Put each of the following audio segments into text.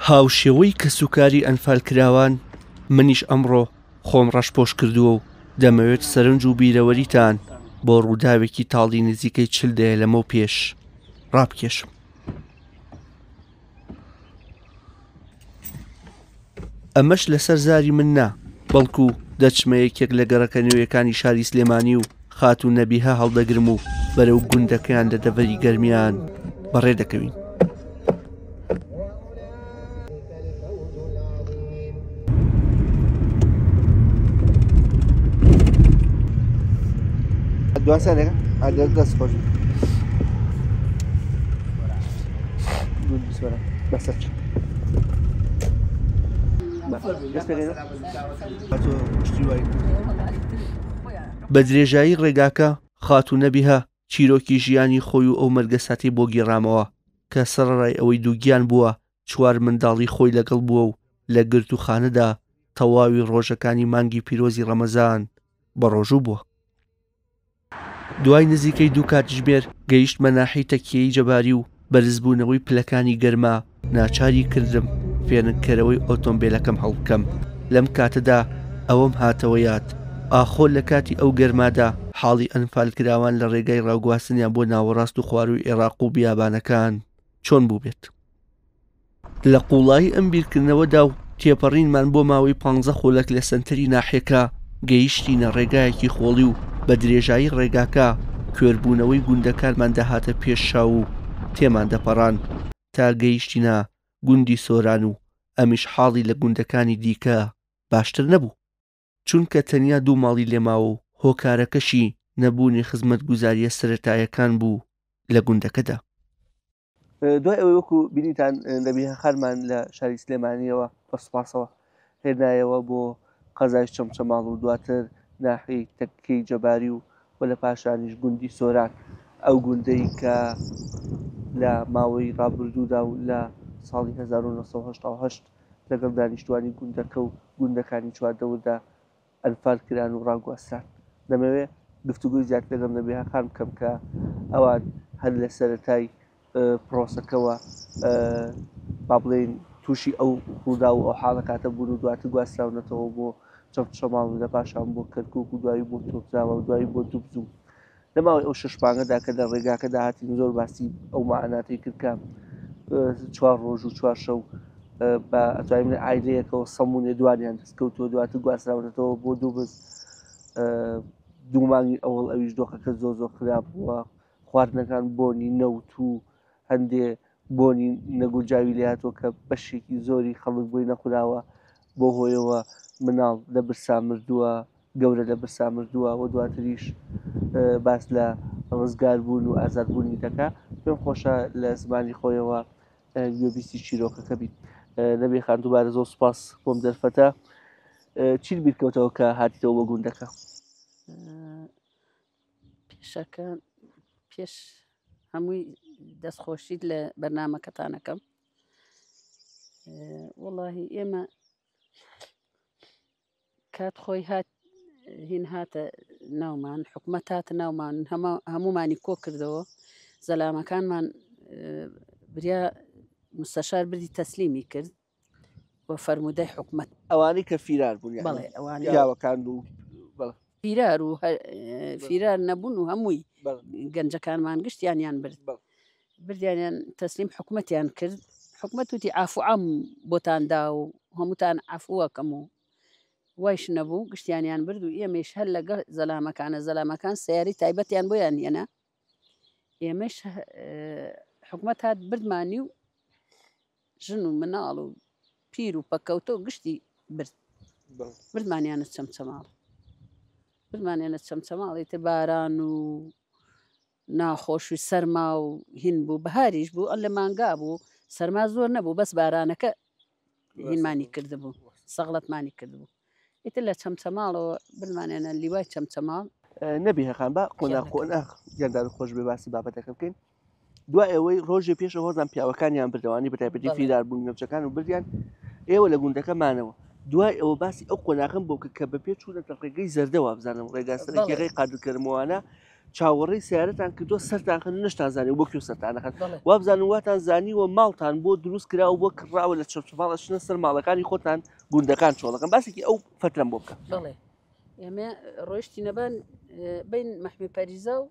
هاوشێوەی کەسوکاری ئەنفالکراوان، منیش ئەمڕۆ خۆم ڕەشپۆش کردووە و دەمەوێت سەرنج و بیرەوەریتان بۆ ڕووداوێکی تاڵی نزیکەی چل دەیە لەمەو پێش ڕابکێشم. ئەمەش لەسەر زاری من نا، بەڵکو دەچمە یەکێک لە گەڕەکە نوێیەکانی شاری سلێمانی و خاتوو نەبیهە هەڵدەگرم و بەرەو گوندەکەیان لە دەڤەری گەرمیان بەڕێ دەکەوین. بە درێژایی ڕێگاکە خاتوو نەبیهە چیرۆکی ژیانی خۆی و ئەو مەرگەساتەی بۆ گێڕامەوە کە سەڕەڕای ئەوەی دووگیان بووە چوار منداڵی خۆی لەگەڵ بووە و لە گرتووخانەدا تەواوی ڕۆژەکانی مانگی پیرۆزی ڕەمەزان بەڕۆژوو بووە. دوای نزیکەی دوو کاتژمێر گەیشتمە ناحیەی تەکیەی جەباری و بەرزبوونەوەی پلەکانی گەرما ناچاری کردم فێنککەرەوەی ئۆتۆمبێلەکەم هەڵبکەم، لەم کاتەدا ئەوەم هاتەوە یاد ئاخۆ لە کاتی ئەو گەرمادا حاڵی ئەنفالکراوان لە ڕێگای ڕاگواستنیان بۆ ناوەڕاست و خوارووی ئێڕاق و بیابانەکان چۆن بووبێت؟ لە قووڵایی ئەم بیرکردنەوەدا و تێپەڕینمان بۆ ماوەی پانزە خولەک لە سەنتەری ناحیەکە گەیشتینە ڕێگایەکی خۆڵی و بە درێژایی ڕێگاکە کوێربوونەوەی گوندەکانمان دەهاتە پێش چاو و تێمان دەپەڕان تا گەیشتینە گوندی سۆران و ئەمیش حاڵی لە گوندەکانی دیکە باشتر نەبوو. چونکە تەنیا دوو ماڵی لێماوە و هۆکارەکەشی نەبوونی خزمەتگوزارییە سەرەتایەکان بوو لە گوندەکەدا. دوای ئەوەی وەکو بینیتان نەبیهە خانمان لە شاری سلێمانیەوە بە سوپاسەوە هێنایەوە بۆ قەزای چەمچەماڵ و دواتر ناحیەی تەککەی جەباری و و لە پاشانیش گوندی سۆران ئەو گوندەی کە لە ماوەی ڕابردوودا و لە ساڵی 1970 لەگەڵ دانیشتوانی گوندەکە و گوندەکانی چواردەوردا ئەنفال کران و ڕاگواستران. دەمەوێ گفتوگۆی زیاتر لەگەڵ نەبیهە خان بکەم کە ئەوان هەر لە سەرەتای پرۆسەکەوە با بڵێین تووشی ئەو ڕووداو و ئەو حاڵەکاتە بوون و دواتر گواستراونەتەوە بۆ چەمچەماڵ و لە پاشان بۆ کەرکوک و دوایی بۆ تۆپزاوە و دوایی بۆ دوبز و لە ماوەی ئەو شەش مانگەدا کە لە ڕێگاکەدا هاتین زۆر باسی ئەو مەعاناتەی کرد کە چوار ڕۆژ و چوار شەو بە ئەتوانین بڵێین عایلەیەکەوە سەمونێ دوانیان دەست کەوتووە دواتر گواستراونەتەوە بۆ دووبز دوو مانگی ئەوەڵ ئەویش دۆخەکە زۆر زۆر خراپ بووە خواردنەکان بۆنی نەوت و هەندێ بۆنی نەگونجاوی لێهاتووە کە بەشێکی زۆری خەڵک بۆی نەخوراوە بۆ هۆیەوە مناڵ لە برسا مردووە گەورە لە برسا مردووە و دواتریش باس لە ڕزگاربوون و ئازادبوونی دەکا پێم خۆشە لە زمانی خۆیەوە گوێبیستی چیرۆکەکە بیت نەبی خان دووبارە زۆر سوپاس بۆم دەرفەتە چیت بیرکەوتەوە کە هاتیتەوە بۆ گوندەکە؟ پێشەکە پێش هەمووی دەستخۆشیت لە بەرنمەکەتانەکەم وەڵاهی ئێمە کات خۆی هات هین هاتە ناومان حکومەت هاتە ناومان هەموومانی کۆ کردەوە زەلامەکانمان بریا مستەشار بردی تەسلیمی کرد و فەرموودەی حکومەت ئەوانەی کە فیرار بوون یعنی بەڵێ ئەوانەی پیاوەکان و بەڵێ. فیرار و فیرار نەبوون و هەمووی بەڵێ. گەنجەکانمان گشتیانیان برد بەڵێ. بردیانیان تەسلیم حکومەتیان کرد حکومەت وتی عافو عام بۆتان دا و هەمووتان عەفوەکەم و وایش نەبوو گشتیانیان برد و ئێمەیش هەر لەگەڵ زەلامەکانە زەلامەکان سەیارەی تایبەتیان بۆیان هێنا ئێمەش حکومەت هات بردمانی و ژن و مناڵ و پیر و پەکەوتە و گشتی برد بردمانیانە چەمچەماڵ بردمانیانە چەمچەماڵی تر باران و ناخۆش و سەرما و هین بوو بەهاریش بوو ئەو لە مانگا بوو سەرما زۆر نەبوو بەس بارانەکە هینمانی کردبوو سەغڵەتمانی کردبوو ئیتر لە چەمچەماڵەوە بردمانیانە لیوای چەمچەماڵ. نەبیهە خان با قۆناغ قۆناغ گیاندار خۆش بێ باسی بابەتەکە بکەین دوای ئەوەی ڕۆژێ پێش هۆزان پیاوەکانیان بردەوانی بەتایبەتی فیرار بوون نەوچەکان و بردیان ئێوە لە گوندەکە مانەوە دوای ئەوە باسی ئەو قۆناغم بۆ کە بە پێ چوونەتە ڕێگەی زەردەوە بزانم ڕێگا سەرەکیەکەی قادرکەرمەوانە چاوەڕێی سیارەتان کردووە سەرتان خەن نشتان زانی بۆ کوێ سەرتان دەخەن وابزانم واتان زانیوە ماڵتان بۆ دروست کرا و بۆ کڕاوە لە چەمچەماڵ ئەچنە سەر ماڵەکانی خۆتان گوندەکان چۆڵەکەن باسێکی ئەو فترەم بۆ بکە. بەڵێ ئێمە ڕۆیشتینە بان بین مەحمی پەریزا و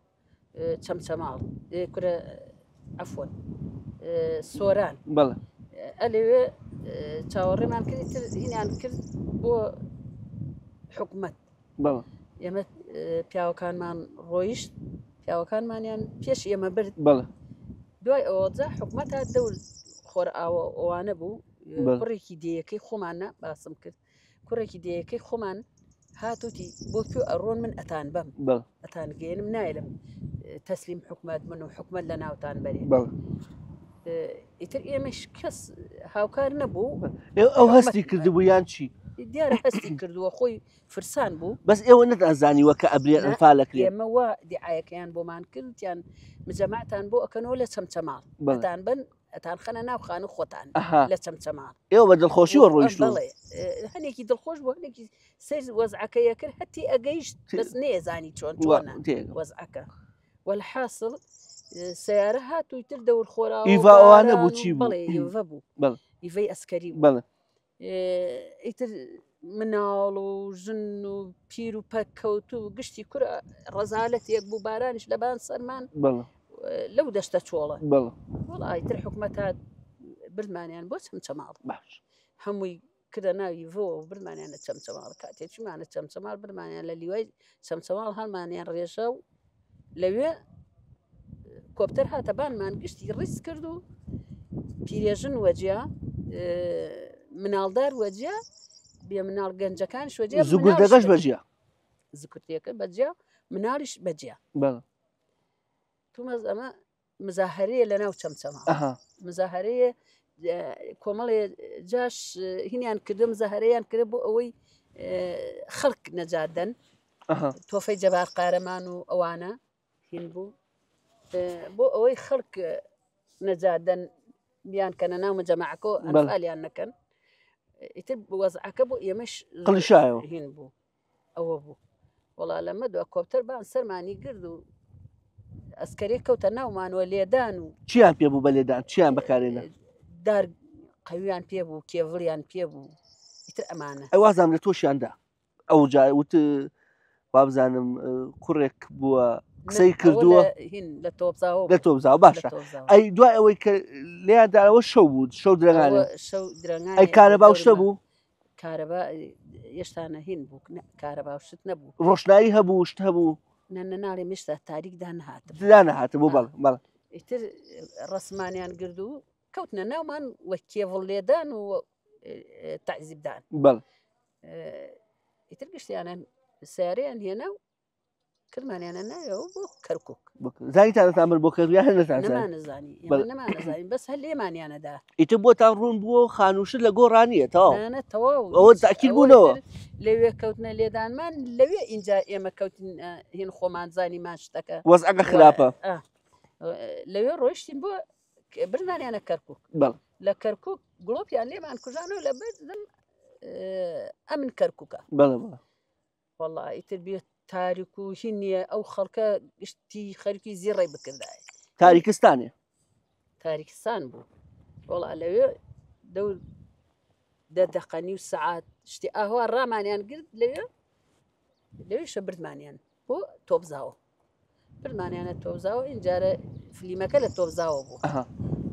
چەمچەماڵ کورە عەفوەن سۆران بەڵێ ئەلەوێ چاوەڕێمان کرد تر هینیان کرد بۆ حکومەت بەڵێ ئێمە پیاوەکانمان ڕۆیشت پیاوەکانمانیان پێش ئێمە برد بەڵێ دوای ئەوەجا حکومەت هات دەور خۆرئاوە ئەوانە بوو کوڕێکی دێیەکەی خۆمانە باسم کرد کوڕێکی دێیەکەی خۆمان هاتوتی بۆ کوێ ئەڕۆن من ئەتان بەم ئەتان گەێنم نایلم تەسلیم حکومت من و حکومت لە ناوتان بەرێ ئیتر ئێمەش کەس هاوکار نەبوو ئەو هەستی کردبوو یان چی دیارە هەستی کردووە خۆی فرسان بوو بەس ئێوە نەتانزانیوە کە ئەبرێ ئەنفال ئەکرێ؟ ئێمە وا دیعایەکەیان بۆمان کرد وتیان مجەمەعتان بۆ ئەکەنەوە لە چەمچەماڵ ئەتان بن ئەتان خەنە ناو خانوو خۆتان لە چەمچەماڵ. ئێوە بە دڵخۆشیوە ڕۆیشتوون؟ بەڵێ هەنێکی دڵخۆش بوو هەنێکی سەیر وەزعەکەی ئەکرد هەتی ئەگەیشت بەس نەیەزانی چۆن چۆنە وەزعەکە. وەلحاسڵ سەیارە هات و تر دەور خۆراوە ئیڤا ئەوانە بوو چی بوو؟ بەڵێ ئیڤە بوو ئیڤەی ئەسکەری بوو. بەڵێ ئیتر مناڵ و ژن و پیر و پەککەوت و گشتی کورە ڕەزالەتێک بوو بارانیش لەبان سەرمان لەو دەشتە چۆڵە وەڵا ئیتر حکومەت هات بردمانیان بۆ چەمچەماڵ باش هەمووی کردە ناوی ڤۆ و بردمانیان لە چەمچەماڵ کاتێ چیمانە چەمچەماڵ بردمانیان لە لیوای چەمچەماڵ هەڵمانیان ڕێژە و لەوێ کۆپتەر هاتە بانمان گشتی ڕیز کرد و پیرێژن وەجیا مناڵدار وەجیا بێ مناڵ گەنجەکان شوەجیا زگوردەکەش بەجیا زکرتەکە بەجیا مناڵیش بەجیا تومەز ئەمە مزاهرەیە لە ناو چەمچەماڵ مزاهرەیە کۆمەڵێ جاش هینیان کردم مزاهرەیان کرد بۆ ئەوەی خەڵک نەجات دەن تۆفەی جەبار قارەمان و ئەوانە هین بوو بۆ ئەوەی خەڵک نەجات دەن بیان کەنە ناو مەجەماعەکە ئەنفالیان نەکەن ئیتر وەزعەکە بۆ ئێمەش قڵیشایەوە هین بوو ئەوە بوو وەڵا لەمە دو کۆپتەر بان سەرمانی گرد و ئەسکەری کەوتە ناومانەوە لێدان و چیان پێ بوو بە لێدان چیان بەکارێنە دار قەویان پێ بوو کێڤڵیان پێ بوو ئیتر ئەمانە ئەی وازام لە تۆشیاندا ئەو جا وت وابزانم کوڕێک بووە قسەی کردووە لە تۆپزاوە لە تۆپزاوە باشە ئەی دوای ئەوەی کە لێیان داوە شەو بوو شەو درەنگانە شەو درەنگان ئەی کارەبا و شتە بوو کارەبا هێشتا نەهین بوو کارەبا و شت نەبوو ڕۆشنایی هەبوو شت هەبوو نە ناڵێ مشتا تاریک دانهات دانەهاتبوو بەڵ بەڵ ئیتر ڕسمانیان گرد و کەوتنە ناومان وە کێڤڵ لێدان و تەعزیبدان بەڵ ئیتر گشتیانە سیارەیان هێنا و کرمانیانە ناوەوە بۆ کەرکک زانیتان نەتان بۆ کەرکوک یان نەتان نەمانەزانی ئێمە نەمانەزانی بەس هەر لێمانیانەدا ئیتر بۆتان ڕوون بووە و خانووشت لە گۆڕانیە تەواو نانە تەواو ئەوە تاکید بوونەوە لەوێ کەوتنە لێدانمان لەوێ ئینجا ئێمە کەوتین هین خۆمان زانیمان شتەکە وەزعەکە خراپە لەوێ ڕۆیشتین بۆ برمانیانە کەرکک بەڵ لە کەرکک گڵۆپیان لێمان کوژانەوە لە بەردەم ئەمن کەرکووکە بەڵێ بەڵێ وەڵا ئیتر بێ تاریک و هین نییە ئەو خەڵکە گشتی خەرکی زیڕی بکردایە تاریکستانێ تاریکستان بوو وەڵا لەوێ دەور دە دەقەنی و سەعات شتی ئاوا ڕامانیان گرت لەوێ لەوێشە بردمانیان بۆ تۆپزاوە بردمانیانە تۆپزاوە ئینجارە فلیمەکە لە تۆپزاوە بوو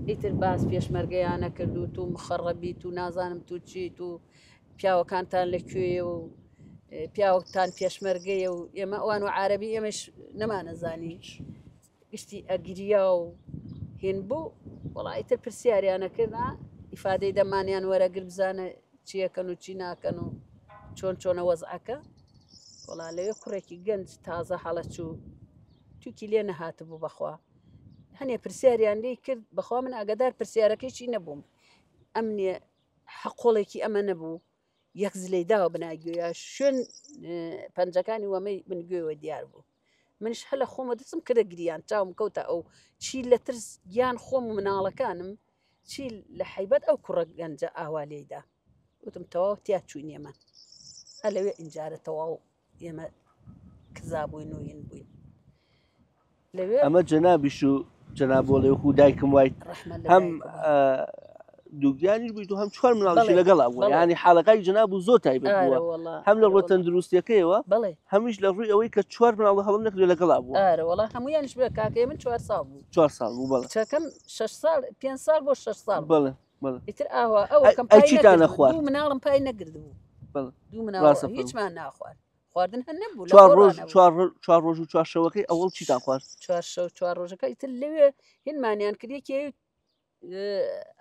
ئیتر باس پێشمەرگەیانە کرد و تو مخەڕەبیت و نازانم تو چیت و پیاوەکانتان لە کوێیە و پیاوەکتان پێشمەرگەیە و ئێمە ئەوان و عربی ئێمەش نەمانەزانی گشتی ئەگریا و هێن بوو وەڵا ئیتر پرسیاریانە کرد ئیفادەی دەمانیان وەرەگر بزانە چیەکەن و چی ناکەن و چۆن چۆنە وەزعەکە وەڵا لەوێ کوڕێکی گەنج تازە هەڵەچوو توکی لێ نەهاتبوو بەخوا هەنێ پرسیاریان لێی کرد بەخوا من ئاگادار پرسیارەکەی چی نەبووم ئەم نیە حەقۆڵێکی ئەمە نەبوو یەک زلەی داوە بناگوێ شوێن پەنجەکانی وەمەی بن گوێوە دیار بوو منش هەلە خۆمە دەستم کردە گریان چاوم کەوتە ئەو چی لە ترس گیان خۆم و مناڵەکانم چی لە حیبەت ئەو کوڕە گەنجە ئاوا لێیدا وتم تەواو تیا چوین ئێمە ئەلەوێ ئینجارە تەواو ئێمە کزا بووین و هین بووین. لەوێ ئەمە جەنابیش و جەناب بۆڵێ وەکو دایکم وایت ڕەحمەت لە هەم دایک و باوک. دووگیانیش بوویت و هەم چوار مناڵیشی بەڵێ، لەگەڵا بووە بەڵێ. یانی حاڵەکانی جەناب و زۆر تایبەت ئارە بووە وەڵا هەم لە ئارە ڕووە وەڵا. تەندروستیەکەیەوە بەڵێ هەمیش لە ڕووی ئەوەی کە چوار مناڵ هەڵم نەکردووە لەگەڵا بووە. ئارە وەڵا هەموویانیش بە کاکەی من چوار ساڵ بوو. چوار ساڵ بوو بەڵێ. کچەکەم شەش ساڵ پێنج ساڵ بۆ شەش ساڵ بوو. بەڵێ بەڵێ. ئیتر ئاوا ئەوە ئەی کەم ئەی پای چیتان نەگرتبوو ئەخوارد؟ دوو مناڵم پای نەگرتبوو. بەڵێ دوو مناڵ ڕاستە فەرموو. هیچمان ناخوارد. خواردن هەر نەبوو لە چوار گۆڕا ڕۆژ نەبوو. چوار ڕۆ- چوار ڕۆژ و چوار شەوەکەی ئەوەڵ چیتان خوارد؟ چوار شەو چوار ڕۆژەکە ئیتر لەوێ هینمانیان کرد یەکێ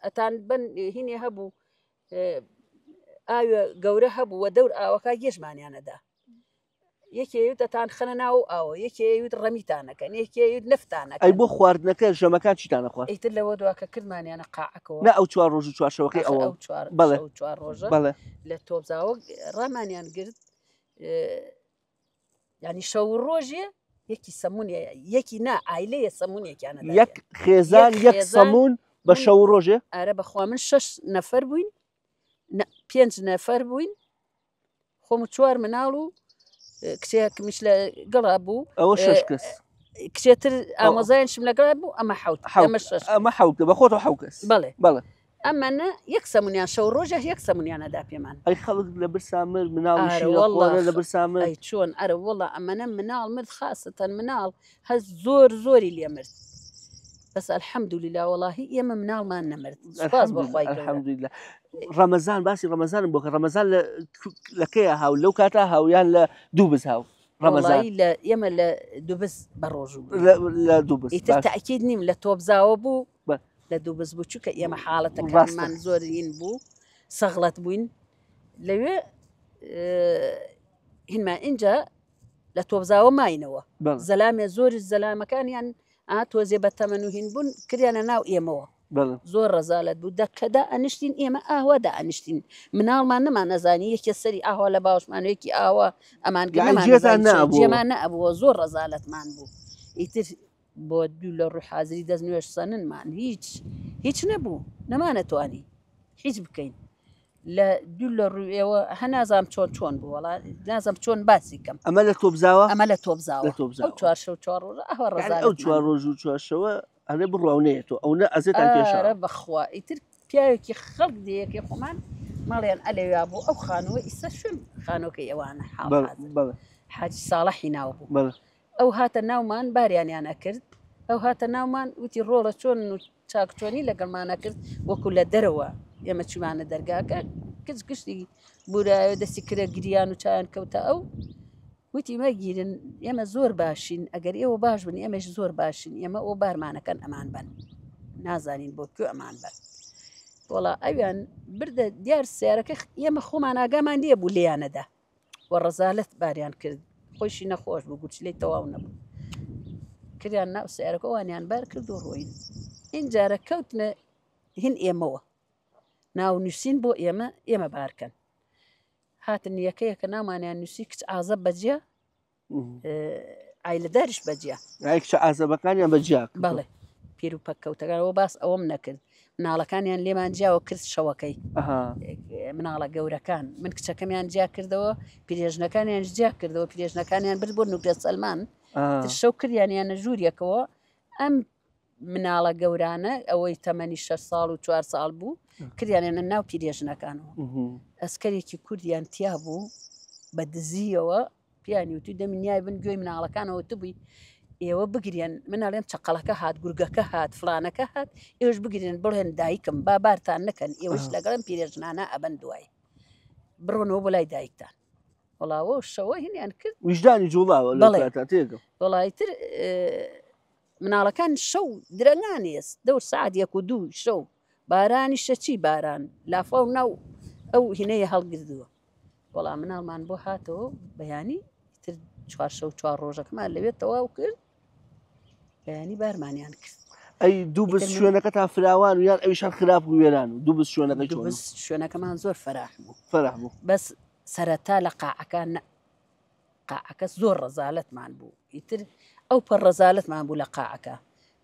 ئەتان بن هینێ هەبوو ئاوێ گەورە هەبوو وە دەور ئاوەکە گێژمانیانەدا یەکێ وت ئەتان خەنە ناو ئاوە یەکێ وت ڕەمیتانەکەن یەکێ وت نەفتانەکەن. ئەی بۆ خواردنەکە ژەمەکان چیتان ئەخوارد؟ ئیتر لەوە دوا کە کردمانیانە قاعەکەوە. نا ئەو چوار ڕۆژ و چوار شەوەکەی ئاخر ئەوەڵ. ئەو چوار بەڵێ شەو چوار ڕۆژە بەڵێ. لە تۆپزاوە ڕامانیان گرت یعنی شەو و ڕۆژێ یەکی سەمونێ یەکی نا ئایلەیە سەمونێکیانە دایە. یەک خێزان یەک یەک خێزان سەمون بە من شەو و ڕۆژێ؟ ئارە بەخوا من شەش نەفەر بووین نا پێنج نەفەر بووین خۆم و چوار مناڵ و کچێکمیش لە گەڵا بوو ئەوە شەش کەس کچێتر ئامۆزایشم لەگەڵا بوو ئەمە حەوت حەوت ئەمە شەش ئەمە حەوت بە خۆتەوە حەوت کەس بەڵێ بەڵێ ئەمانە یەک سەمونیان شەو ڕۆژە یەک سەمونیانە دا پێمان. ئەی خەڵک لە برسا مرد مناڵی ئارە شیرە وەڵڵا خۆرە لە برسا مرد. ئەی چۆن ئەرە وەڵا ئەمەنە مناڵ مرد خاسەتەن مناڵ هەر زۆر زۆری لێ مرد بەس الحمدللە وەڵاهی ئێمە مناڵمان نەمرد سوپاس بۆ الحمدللە خوای گەورە. الحمدللە ڕەمەزان باسی ڕەمەزانم بۆ کە ڕەمەزان لە لە کەیا هاو لەو کاتە هاو یان لە دووبز هاو ڕەمەزان؟ وەڵایی لە ئێمە لە دووبز بە ڕۆژوو بووین. لە دووبز ئیتر باش. تەئکید نیم لە تۆپزاوە بوو بە. لە دووبز بوو چونکە ئێمە ڕاستە. حاڵەتەکانمان زۆر هین بوو سەغڵەت بووین لەوێ هینمان ئینجا لە تۆپزاوە ماینەوە. بەڵێ. زەلامێ زۆری زەلامەکانیان ئا تۆزێ بە تەمەن و هین بوون کردیانە ناو ئێمەوە. بەڵێ. زۆر ڕەزالەت بوو دە کە دائەنیشتین ئێمە ئاوا دائەنیشتین مناڵمان نەمانەزانی یەکێ سەری ئاوا لە باوەشمان و یەکی ئاوا ئەمان گرت یعنی جێتان نەمانەزانی چۆن نەئەبووەوە. جێمان نەئەبووە زۆر ڕەزالەتمان بوو ئیتر بۆ دوو لە ڕووی حازری دەست نوێژ سەننمان هیچ هیچ نەبوو نەمانەتوانی هیچ بکەین لە دوو لە ڕووی ئێوە هە نازانم چۆن چۆن بوو وەڵا نازانم چۆن باسی کەم. ئەمە لە تۆپزاوە؟ ئەمە لە تۆپزاوە. لە تۆپزاوە. ئەو چوار شەو چوار ڕۆژە ئەوە یعنی ئەو ڕەزالەتمان چوار بوو. ڕۆژ و چوار شەوە ئەڵێ بڕوا و نەیەتەوە ئەونە ئەزێتان کێشاوە. ئارە بەخوا ئیتر پیاوێکی خەڵک دێیەکەی خۆمان ماڵیان ئەلەویا بوو ئەو خانووە ئیستا شوێن خانووەکەی ئەوانە حاڵ بەڵێ حازر بەڵێ. حاجی ساڵحی ناو بوو. بەڵێ. ئەو هاتە ناومان باریانیان ئەکرد ئەو هاتە ناومان وتی ڕۆڵە چۆنن و چاک چۆنی لەگەڵمانە کرد وەکو لە دەرەوە ئێمە چوومانە دەرگاکە کچ گشتی بورایە دەستی کرە گریان و چایان کەوتە ئەو وتی مەگیرن ئێمە زۆر باشین ئەگەر ئێوە باش بن ئێمەش زۆر باشین ئێمە ئەو بارمانەکەن ئەمان بن نازانین بۆ کوێ ئەمان بن وەڵا ئەویان بردە دیار سیارەکە ئێمە خۆمان ئاگامان لێ بوو لێیانەدا و ڕەزالەت باریان کرد خۆشی نەخۆش بوو گورچیلەی تەواو نەبوو کردیان ناو سیارەکە وانیان بار کرد و ڕۆین ئینجارە کەوتنە هین ئێمەوە ناو نووسین بۆ ئێمە ئێمە بارکەن هاتن یەکەیەکە ناومانیان نووسی کچ ئازە بەجیا ئایلەداریش بەجیا ئای کچە ئازەبەکانیان بەجیا کردووە. بەڵێ پیر و پەککەوتەکانەوە باس ئەوەم نەکرد مناڵەکانیان لێمان جیاوە کرد شەوەکەی مناڵە گەورەکان من کچەکەمیان جیا کردەوە پیرێژنەکانیان جیا کردەوە پیرێژنەکانیان برد بۆ نوگرە سەلمان تر شەو کردیانیانە ژووریەکەوە ئەم مناڵە گەورانە ئەوەی تەمەنی 6 ساڵ و 4 ساڵ بوو کردیانە ناو پیرێژنەکانەوە ئەسکەرێکی کوردیان تیا بوو بە دزیەوە پیانی وتوی دەمی نیای بن گوێی مناڵەکانەوە وتبووی ئێوە بگرێن من ئەڵێم چەقەڵەکە هات گورگەکە هات فلانەکە هات ئێوەش بگرێن بڵێن دایکم با بارتان نەکەن ئێوەش لەگەڵم پیرێژنانە ئەبەن دوای بڕۆنەوە بۆ لای دایکتان وەڵاوە شەوە هینیان کرد ویژدانی جوڵاوە بەڵێ تێگەم وەڵایتر مناڵەکان شەو درەنگانێست دەور سعات یەک و دوو شەو بارانی شەچی باران لافاو ناو ئەو هینەیە هەڵگردووە وەڵا مناڵمان بۆ هاتەوە بەیانی تر چوار شەو چوار ڕۆژەکەمان لەوێ تەواو کرد بەیانی بارمانیان کرد. ئەی دوو بز ئیتر من شوێنەکەتان فراوان و یان ئەویشان خراپ بوو وێران و دوو بز شوێنەکەی دوو چۆن بز شوێنەکەمان زۆر فەراح بوو. فەراح بوو. بەس سەرەتا لە قاعەکە نە قاعەکە زۆر ڕەزالەتمان بوو ئیتر ئەو پەر ڕەزالەتمان بوو لە قاعەکە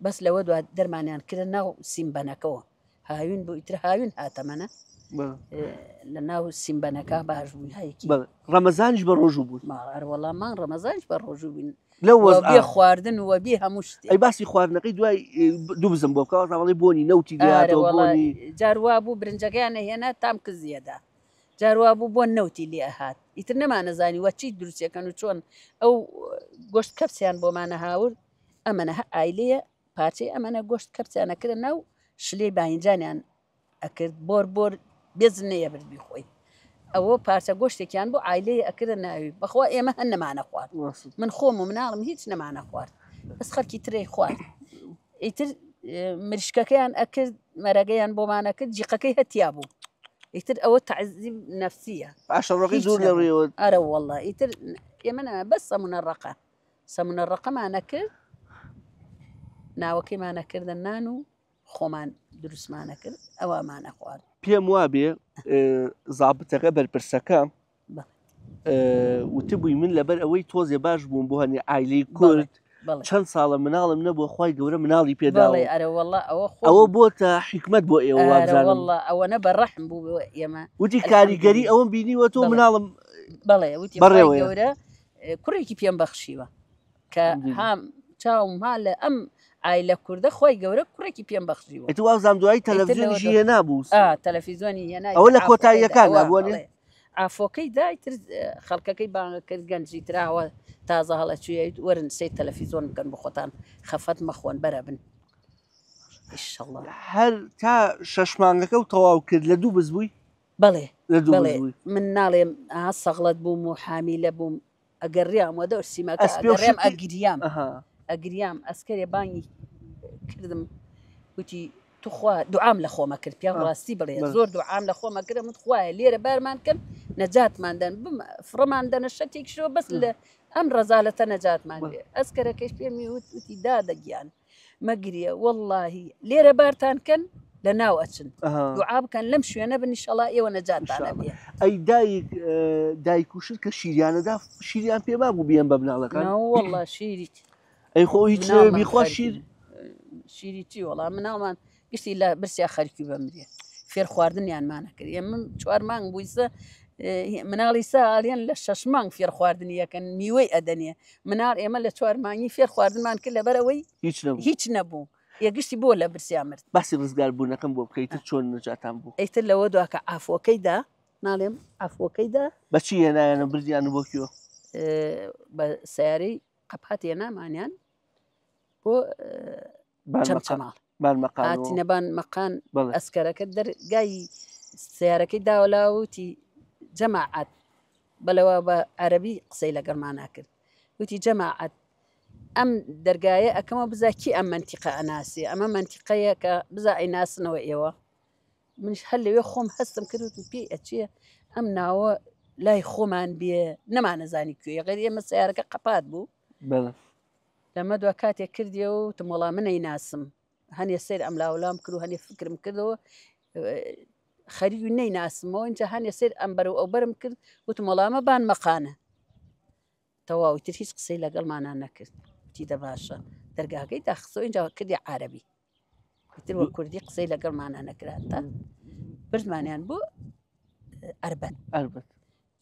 بەس لەوە دوا دەرمانیان کردە ناو سیمبەنەکەوە هاوین بوو ئیتر هاوین هاتەمەنە لە ناو سیمبەنەکە باش بوو هایکی ڕەمەزانیش بە ڕۆژوو بوون ماڵ ئەر وەڵا مان ڕەمەزانیش بە ڕۆژوو بووین. لەو وەزعە بێ خواردن و بێ هەموو شتێ. ئەی باسی خواردنەکەی دوای دووبزم بۆ بکە وازانم بۆنی نەوتی لێ ئارە هاتەوە وەڵا بۆنی جار وا بوو برنجەکەیان ئەهێنا تام کزی ئەدا جار وا بوو بۆن نەوتی لێ ئەهات ئیتر نەمانەزانی وە چی دروستیەکەن و چۆن ئەو گۆشت کەپسیان بۆمان ئەهاورد ئەمەنە هە ئایلەیە پارچەی ئەمەنە گۆشت کەپسیان ئەکردە ناو شلەی باینجانیان ئەکرد بۆر بۆر بێزن نەیەبرد بیخۆی ئەوە پارچە گۆشتێکیان بۆ عیلەیە ئەکردە ناوی بەخوا ئێمە هەر نەمانە خوارد من خۆم و مناڵم هیچ نەمانە خوارد بەس خەڵکی ترەی خوارد ئیتر مریشکەکەیان ئەکرد مەرەگەیان بۆمانە کرد جیقەکەی هەتیا بوو ئیتر ئەوە تەعزیب نەفسیە باشە ڕۆقی دوور لە ڕێوە ئەرە والله ئیتر ئێمە بەس سەمونە ڕەقە سەمونە ڕەقەمانە کرد ناوەکەیمانە کردە نان و خۆمان دروستمانە کرد ئەوامانە خوارد. پێم وابێ زابتەکە بەرپرسەکە وتبووی من لەبەر ئەوەی تۆزێ باش بووم بۆ هەنێ ئایلەی کورد چەند ساڵە مناڵم نەبووە خوای گەورە مناڵی پێدا ئەوە بۆتە حیکمەت بۆ ئێوە وابزانم ئەوەنە بە ڕەحم بوو بۆ ئێمە وتی کاریگەری ئەوەم بینیوە تۆ مناڵم بەڵێ وتی بەڕێوە گەورە کوڕێکی پێم بەخشیوە کە هام چاوم ها لە ئەم ئایلە کوردە خۆی گەورە کوڕێکی پێم بەخشیوە. ئیتر وابزانم دوایی تەلەفزیۆنیشی هێنا بوو. تەلەفیزۆنی هێنا. ئەوە لە کۆتاییەکان بووە. عافۆکەی دا ئیتر خەڵکەکەی بانگ کرد گەنجی تراوە تازە هەڵەچوویە وەرن سەیر تەلەفیزۆن بکەن بۆ خۆتان خەفەت مەخۆن بەرە بن. ئیشەڵڵا. هەر تا شەش مانگەکە و تەواو کرد لە دوو بز بووی؟ بەڵێ بەڵێ من ناڵێم ئا سەغڵەت بووم و حامیلە بووم ئەگەڕیام وە دەور سیمەکە ئەگەڕێم ئەگریام ئەگریام ئەسکەرێ بانگی کردم وتی توخوا دوعام لە خۆمە کرد پیا ڕاستی بڵێ زۆر دوعام لە خۆمە کرد من خوایە لێرە بارمان کەن نەجاتمان دەن بم فڕەمان دەنە شەتێک شەوە بەس لە ئەم ڕەزالەتە نەجاتمان بێ ئەسکەرەکەش پێمی وت وتی دادە گیان مەگریە وەڵاهی لێرە بارتان کەن لە ناو ئەچن دوعا بکەن لەم شوێنە بن ئیشەڵا ئێوە نەجاتتان ئەبێ. ئەی دایک دایک و شر کە شیریانەدا شیریان پێ مابوو بیەن بە مناڵەکان؟ نەوەڵا شیری ئەی خۆ هیچ نەوێ بیخوا شیر شیری چی وەڵا مناڵمان گشتی لە برسیا خەرکی بەمرێ فێر خواردنیانمانە کرد ئێمە چوار مانگ بوویسە مناڵی ساڵیان لە شەش مانگ فێر خواردنی یەکەن میوەی ئەدەنێ مناڵ ئێمە لە چوار مانگی فێر خواردنمان کرد لەبەرەوەی هیچ نەبوو یەگشتی بۆ لە برسیا مرد. باسی ڕزگار بوونەکەم بۆ بکە ئیتر چۆن نەجاتان بوو؟ ئیتر لەوە دوا کە عافوەکەی دا ناڵێم عافوەکەی دا. بە چی هێنایانە بردیان بۆ کوێ؟ بە سەیارەی قەپات هێنامانیان بۆ چەمچەماڵ هاتینە بان مەقان ئەسکەرەکە دەرگای سیارەکەی داوەلاوتی جەماعەت بەلەوە بە عەربی قسەی لەگەڵمانا کرد وتی جەماعەت ئەم دەرگایە ئەەکەمە بزا کی ئەم منتیقە ئەناسی ئەمە منتیقەیە کە بزا ئەیناسنەوە ئێوە منیش هەر لەوێ خۆم هەستم کرد وتم پێی ئەچێ ئەم ناوە لای خۆمان بێ نەمانەزانی کوێ غەر ئێمە سیارەکە قەپات بوو لەمە دوا کاتێک کردیەوە وتم وەڵا من ئەیناسم هەنێ سەیر ئەم لاولام کرد و هەنێ فکرم کردەوە خەریک نەیناسمەوە اینجا هەنێ سەیر ئەم بەرەو ئەو بەرم کرد وتم وەڵامە بان مەقانە تەواو تر هیچ قسەی لەگەڵمانان نەکرد وتی دە باشە دەرگاکەی داخستەوە اینجا کردی عربی تر وە کوردی قسەی لەگەڵمانە نەکرا تا بردمانیان بۆ ئەربەت ئەربەت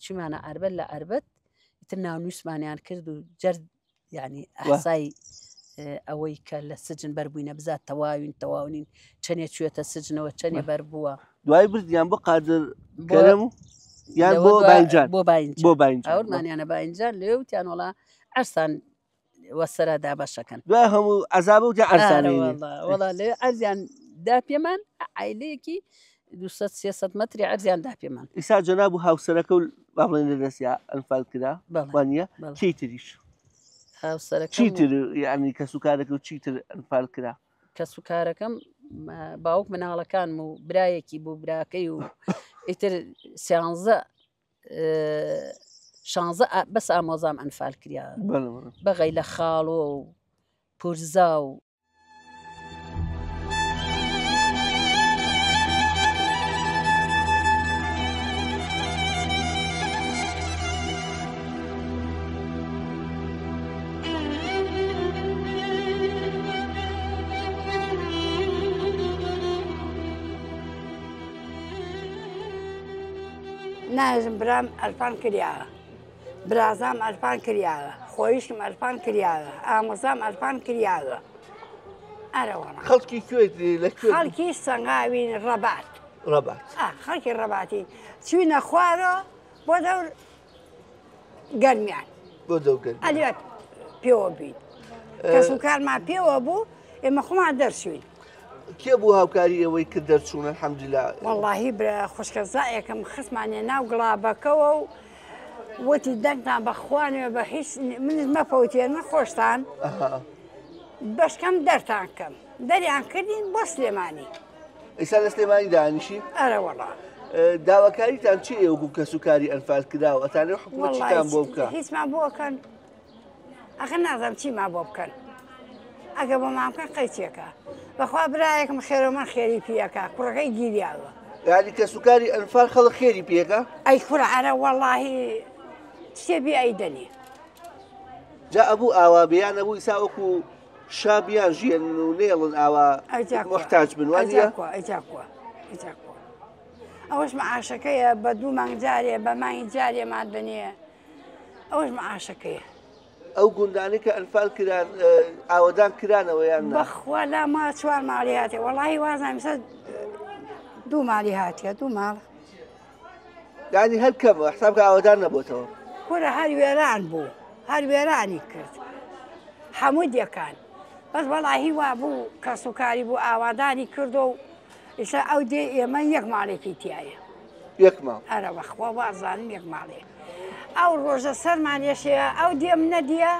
چیمانە ئەربەت لە ئەربەت ئیتر ناونووسمانیان کرد و جەرد یعنی ئەحسای ئەوەی کە لە سجن بەربووینە بزات تەواوین تەواونین چەندێ چوێتە سجنەوە چەندێ بەربووە دوای بردیان بۆ قادر کەرەم و یان بۆ باینجان بۆ باینجان بۆ باینجان ئەورمانیانە باینجان لێ وتیان وڵا ئەرسان وەسەرا دابەشەکەن دوای هەموو عەزابە وتیان ئەرسان وەڵا لێ ئەرزیان دا پێمان عیلەیەکی 200 300 متری عەرزیان دا پێمان ئیسا جەناب و هاوسەرەکە و با بڵێن لە دەستیا ئەنفال کرا وانە کەی تریش هاوسەرەکە چیتر یعنی کەسوکارەکە و چیتر ئەنفال کرا کەسوکارەکەم باوک مناڵەکانم و برایەکی بوو براکەی و ئیتر سیانزە شانزە بەس ئامۆزام ئەنفال کریا بەغی لە خاڵۆ و پورزا و نایژم برام ئەلفان کریاوە برازام ئەلفان کریاوە. خۆیشکم ئەلفان کریاوە، ئامۆزام ئەلفان کریاوە. ئەرەوەڵا. خەڵکی کوێت لە کوێ؟ خەڵکی سەنگاوین ڕەبات. ڕەبات. ئا خەڵکی ڕەباتین. چوینە خوارەوە بۆ دەور گەرمیان. بۆ دەور گەرمیان. ئەلێت پێوە بین. کەسوکارمان پێوە بوو، ئێمە خۆمان دەرچوین. کێ بوو هاوکاری ئێوەی کرد دەرچوون الحمدللە؟ وەڵاهی برا خوشکەزایەکم خستمانە ناو گڵابەکەوە و وتی دەنگتان بە خوانێ بە هیچ منیش مەفەوتێنن خۆشتان بەشکەم دەرتان کەم دەریان کردین بۆ سلێمانی. ئیسا لە سلێمانی دانیشی؟ ئەرە وەڵا. داواکاریتان چی ئێوە و کەسوکاری ئەنفال کراوە ئەتانێ حکومەت چیتان بۆ بکە؟ هیچمان بۆ کەن ئەخە نازانم چیمان بۆ بکەن ئەگە بۆمان بکەن قەیچێکە بەخوا برایەکم خێرۆمان خێری پیەکە کوڕەکەی گیریاوە. یعنی کەسوکاری ئەنفال خەڵک خێری پێکە؟ ئەی کوڕە ئەرە وەڵاهی شتێ بێ ئەی دەنێ. جا ئەبوو ئاوا بێ یان ئەبوو ئیسا وەکو شا بیان ژیێنن و نەیەڵن ئاوا موحتاج بن وا نییە؟ ئەجاکوە ئەجاکوە ئەوەش معاشەکەیە بە دوو مانگ جارێ بە مانگی جارێمان دەنێ ئەوەش معاشەکەیە. ئەو گوندانەی کە ئەنفال کران ئاوەدان کرانەوە یان نا؟ بەخوا لا ما چوار ماڵی هاتێ وەڵاهی وازانم سەر دوو ماڵی هاتیە دوو ماڵ. یعنی هەر کەمە حساب کە ئاوەدان نەبۆتەوە. کورە هەر وێران بوو هەر وێرانی کرد هەموو دێکان بەس وەڵاهی وا بوو کەس و کاری بوو ئاوادانی کردو و ئیسا ئەو دێ ئێمە یەک ماڵێکی تایە. یەک ماڵ. ئەرە بەخوا وازانم یەک ماڵێ. ئەو ڕۆژە سەرمان یەشێ ئەو دێم نەدیە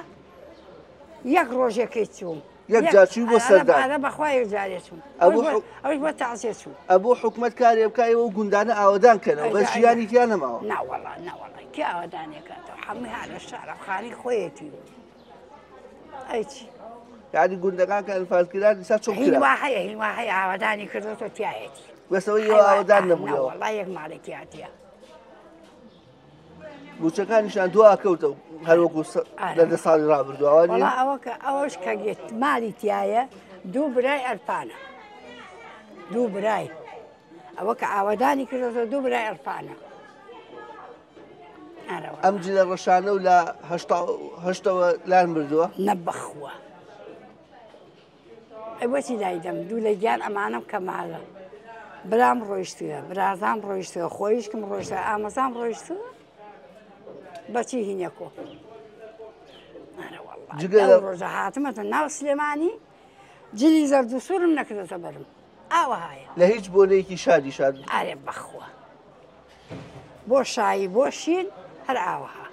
یەک ڕۆژێکەی چووم. یەک جار چووی بۆ سەردان. ئەرە بەخوا یەک جارێ چووم. ئەوش بۆ تەعزیە چووم. ئەبوو حکومەت کارێ بکا ئێوە ئەو گوندانە ئاوەدان کەنەوە بەس ژیانی تیا نەماوە. ناوەڵا ناوەڵا کێ ئاوەدانێ کاتەوە هەمووی ها لە شارە خانی خۆیەتی. ئەی چی؟ یعنی گوندەکان کە ئەنفال کران ئیسا چۆن کرا؟ هین وا هەیە هین وا هەیە ئاوەدانی کردۆتەوە تیایەتی. بەس ئەوەی ئێوە ئاوەدان نەبوویەوە. ناوەڵا یەک ماڵێکی هاتیە. موچەکانیشان دوا کەوتە هەروەکو لە دە ساڵی ڕابردوو ئەوە نییە؟ وەڵا ئەوە کە ئەوەش کە گێت ماڵی تایە دوو برای ئەرپانە دوو برای ئەوە کە ئاوەدانی کردەوە دوو برای ئەرپانە ئەم جلە ڕەشانە و لە هەشتەوە لان بردووە نەبەخوە ئەی بۆچی لایدەم دوو لە گیان ئەمانەم کەمالە برام ڕۆیشتووە برازام ڕۆیشتووە خۆیشکم ڕۆیشتووە ئامەزام ڕۆیشتووە بەچی هینەکۆ ڕۆژە هاتمەتە ناو سلێمانی جلی زەرد و سوورم نەکردەتە بەرم ئاوەهایە لە هیچ بۆنەیەکی شادی شاد ئارێ بەخوا بۆ شایی بۆ شین هەر ئاوەها.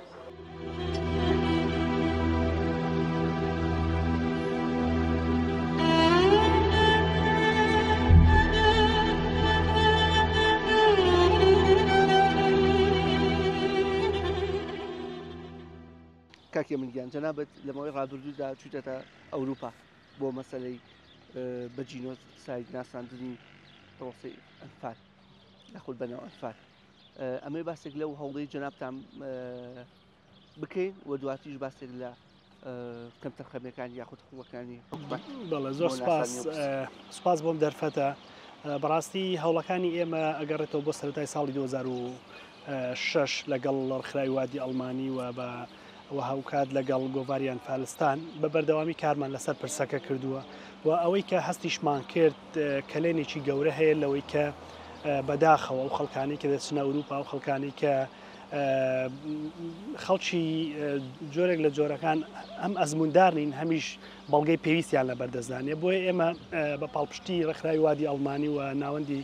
کاک هێمن گیان جەنابت لە ماوەی ڕابردوودا چوویتەتە ئەوروپا بۆ مەسەلەی بە جینۆساید ناساندنی پرۆسەی ئەنفال یاخود بەناو ئەنفال ئەمەی باسێک لەو هەوڵەی جەنابتان بکەین و دواتریش باسێک لە کەمتەرخەمیەکان یاخود هەوڵەکانی حکومەت بەڵێ زۆر سپاس سپاس بۆم دەرفەتە بەڕاستی هەوڵەکانی ئێمە ئەگەڕێتەوە بۆ سەرەتای ساڵی 2006 لەگەڵ ڕێکخراوی وادی ئەڵمانی و بە و هاوکات لەگەڵ گۆڤاری ئەنفالستان بە بەردەوامی کارمان لەسەر پرسەکە کردووە و ئەوەی کە هەستیشمان کرد کەلێنێکی گەورە هەیە لەوەی کە بەداخەوە ئەو خەڵکانی کە دەچنە ئەوروپا و خەڵکانی کە خەڵکی جۆرێک لە جۆرەکان ئەم ئەزموندار نین هەمیش بەڵگەی پێویستیان لە بەردەستدانە بۆیە ئێمە بە پاڵپشتی ڕێکخراوی وادی ئەڵمانی و ناوەندی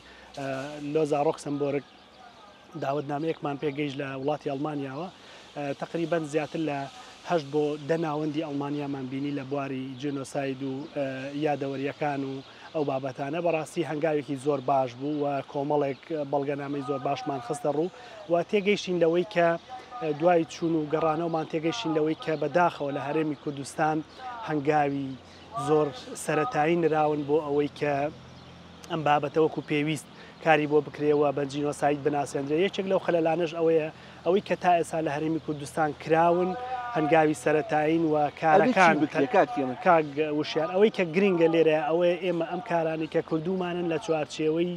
لۆزا ڕۆکسەمبۆرگ داوەتنامەیەکمان پێگەیشت لە وڵاتی ئەڵمانیاوە تەقریبەن زیاتر لە هەشت بۆ دە ناوەندی ئەڵمانیامان بینی لە بواری جینۆساید و یادەوەرییەکان و ئەو بابەتانە بەڕاستی هەنگاوێکی زۆر باش بوو و کۆمەڵێک بەڵگەنامەی زۆر باشمان خستە ڕوو و تێگەیشتین لەوەی کە دوای چوون و گەڕانەوەمان تێگەیشتین لەوەی کە بەداخەوە لە هەرێمی کوردستان هەنگاوی زۆر سەرەتایی نراون بۆ ئەوەی کە ئەم بابەتە وەکو پێویست کاری بۆ بکرێ و بە جینۆساید بناسێندرێ. یەکێک لەو خەلەلانەش ئەوەیە ئەوەی کە تا ئێستا لە هەرێمی کوردستان کراون هەنگاوی سەرەتایین و ئەبێ چی کارەکان بکرێ کاک هێمن؟ کاک وشیار ئەوەی کە گرنگە لێرە ئەوەیە ئێمە ئەم کارانەی کە کردوومانن لە چوارچێوەی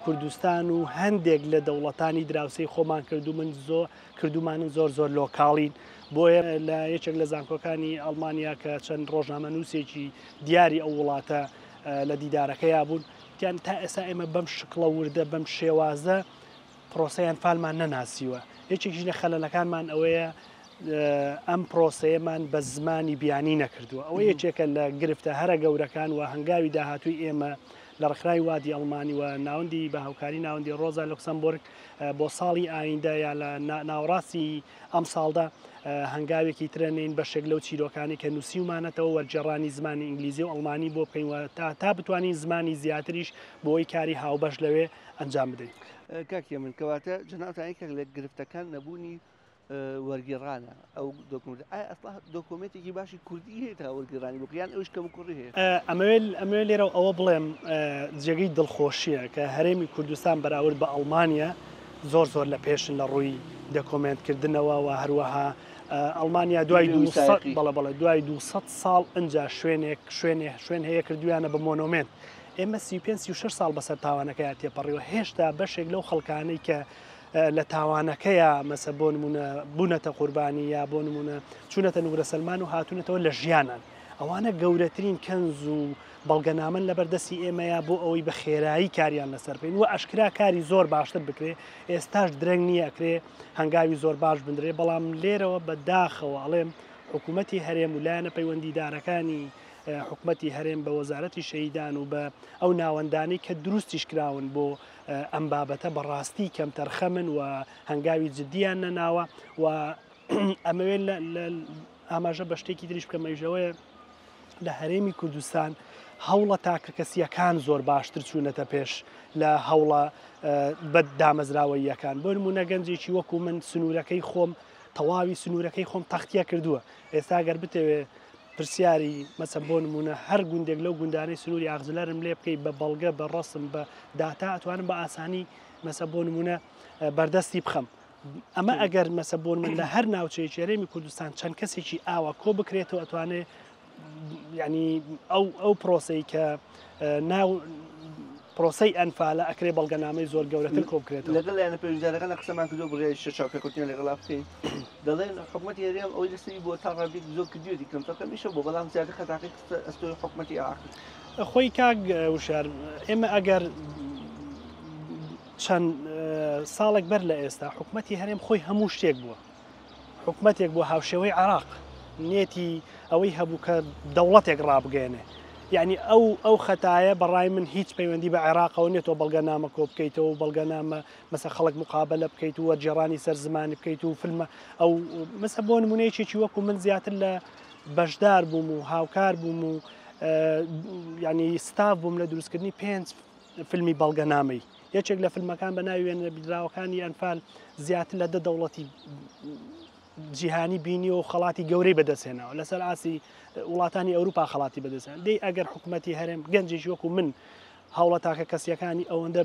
کوردستان و هەندێک لە دەوڵەتانی دراوسێی خۆمان کردومن زۆر کردومانن زۆر زۆر لۆکاڵین. بۆیە لە یەکێک لە زانکۆکانی ئەڵمانیا کە چەند ڕۆژنامەنووسێکی دیاری ئەو وڵاتە لە دیدارەکەیا بوون، وتیان تا ئێستا ئێمە بەم شکڵە وردە بەم شێوازە پرۆسەی ئەنفالمان نەناسیوە. یەکێکیش لە خەلەلەکانمان ئەوەیە ئەم پرۆسەیەمان بە زمانی بیانی نەکردووە. ئەوە یەکێکە لە گرفتە هەرە گەورەکان و هەنگاوی داهاتووی ئێمە لە ڕێکخراوی وادی ئەڵمانی و ناوەندی بە هاوکاری ناوەندی ڕۆزا لوکسەمبۆرگ بۆ ساڵی ئایندە یا لە ناوەڕاستی ئەمساڵدا هەنگاوێکی ترە نین بەشێک لەو چیرۆکانی کە نووسیومانەتەوە وەرگێڕانی زمانی ئینگلیزی و ئەڵمانی بۆ بکەین و تا تا بتوانین زمانی زیاتریش بۆی کاری هاوبەش لەوێ ئەنجام بدەین. کاک هێمن کەواتە جەنابتان یەکێک لە گرفتەکان نەبوونی وەرگێڕانە ئەو دۆکمێنتە ئایا ئەسڵا دۆکۆمێنتێکی باشی کوردی هەیە تا وەرگێڕانی بۆ یان ئەوش کەم و کوڕی هەیە؟ ئەمەوێت ئەمەوێت لێرەوە ئەوە بڵێم جێگەی دڵخۆشیە کە هەرێمی کوردستان بەراورد بە ئەڵمانیا زۆر زۆر لە پێشن لە ڕووی دەکۆمێنت کردنەوە و هەروەها ئەڵمانیا دوای بەڵێ بەڵێ دوای 200 ساڵ ئەجا شوێنێک شوێنێ شوێن هەیە کردویانە بە مۆنۆمێنت ئێمە 35 36 ساڵ بەسەر تاوانەکەیا تێپەڕیوە هێشتا بەشێک لەو خەڵکانەی کە لە تاوانەکەیا مەسە بۆ نمونە بوونەتە قوربانی یا بۆ نمونە چوونەتە نوگرە سەلمان و هاتوونەتەوە لە ژیانان ئەوانە گەورەترین کەنز و بەڵگەنامەن لەبەر دەستی ئێمەیە بۆ ئەوەی بە خێرایی کاریان لەسەر بکەین و ئەشکرا کاری زۆر باشتر بکرێ ئێستاش درەنگ نییە ئەکرێ هەنگاوی زۆر باش بندرێ بەڵام لێرەوە بە داخەوە ئەڵێم حکوومەتی هەرێم و لایەنە پەیوەندیدارەکانی حکوومەتی هەرێم بە وەزارەتی شەهیدان و بە ئەو ناوەندانەی کە دروستیش کراون بۆ ئەم بابەتە بەڕاستی کەمتەرخەمن و هەنگاوی جددیان نەناوە و ئەمەوێت ئاماژە بە شتێکی تریش بکەم ئەویش ئەوەیە لە هەرێمی کوردستان هەوڵە تاکەکەسییەکان زۆر باشتر چوونەتە پێش لە هەوڵە بە دامەزراوەییەکان بۆ نمونە گەنجێکی وەکو من سنوورەکەی خۆم تەواوی سنوورەکەی خۆم تەختیە کردووە ئێستا گەر بتەوێ پرسیاری مەسە بۆ نمونە هەر گوندێک لەو گوندانەی سنووری ئاغجلەرم لێ بکەی بە بەڵگە بە ڕەسم بە داتا ئەتوانم بە ئاسانی مەسە بۆ نمونە بەردەستی بخەم ئەمە ئەگەر مەسە بۆن من لە هەر ناوچەیەکی هەرێمی کوردستان چەند کەسێکی ئاوا کۆ بکرێتەوە ئەتوانێ ینی ئەو ئەو پرۆسەی کە ناو پرۆسەی ئەنفالە ئەکرێ بەڵگەنامەی زۆر گەورەتر کۆ بکرێتەوە. لەگەڵ لایەنە پەیوەندیدارەکان قسەمان کردووە بڕیاری شە چاوپێکەوتنیان لەگەڵا بکەین دەڵێن حکومەتی هەرێم ئەوەی لەسەری بووە تا ڕادەیەک زۆر کردویەتی کەمتەرخەمیشە بووە بەڵام زیاتر خەتاکەی خستە ئەستۆی حکومەتی عێراقی. خۆی کاک وشیار ئێمە ئەگەر چەند ساڵێک بەر لە ئێستا حکومەتی هەرێم خۆی هەموو شتێک بووە حکومەتێک بووە هاوشێوەی عێراق نێتی ئەوەی هەبوو کە دەوڵەتێک ڕابگەێنێ یعنی ئەو ئەو خەتایە بەڕای من هیچ پەیوەندی بە عێراقەوە نیە تۆ بەڵگەنامە کۆ بکەیتەوە و بەڵگەنامە مەسە خەڵک مقابلە بکەیت و وەرگێڕانی سەر زمانی بکەیت و فیلمە ئەو مەسە بۆ نمونەیەکی وەکو من زیاتر لە بەشدار بووم و هاوکار بووم و ینی ستاف بووم لە دروستکردنی پێنج فیلمی بەڵگەنامەی یەکێک لە فیلمەکان بە ناوی وێنە بینراوەکانی ئەنفال زیاتر لە دە دەوڵەتی جیهانی بینیوە و خەڵاتی گەورەی بەدەستهێناوە لەسەر ئاستی وڵاتانی ئەوروپا خەڵاتی بەدەستهێنا دەی ئەگەر حکوومەتی هەرێم گەنجێکی وەکو من هەوڵە تاکە کەسیەکانی ئەوەندە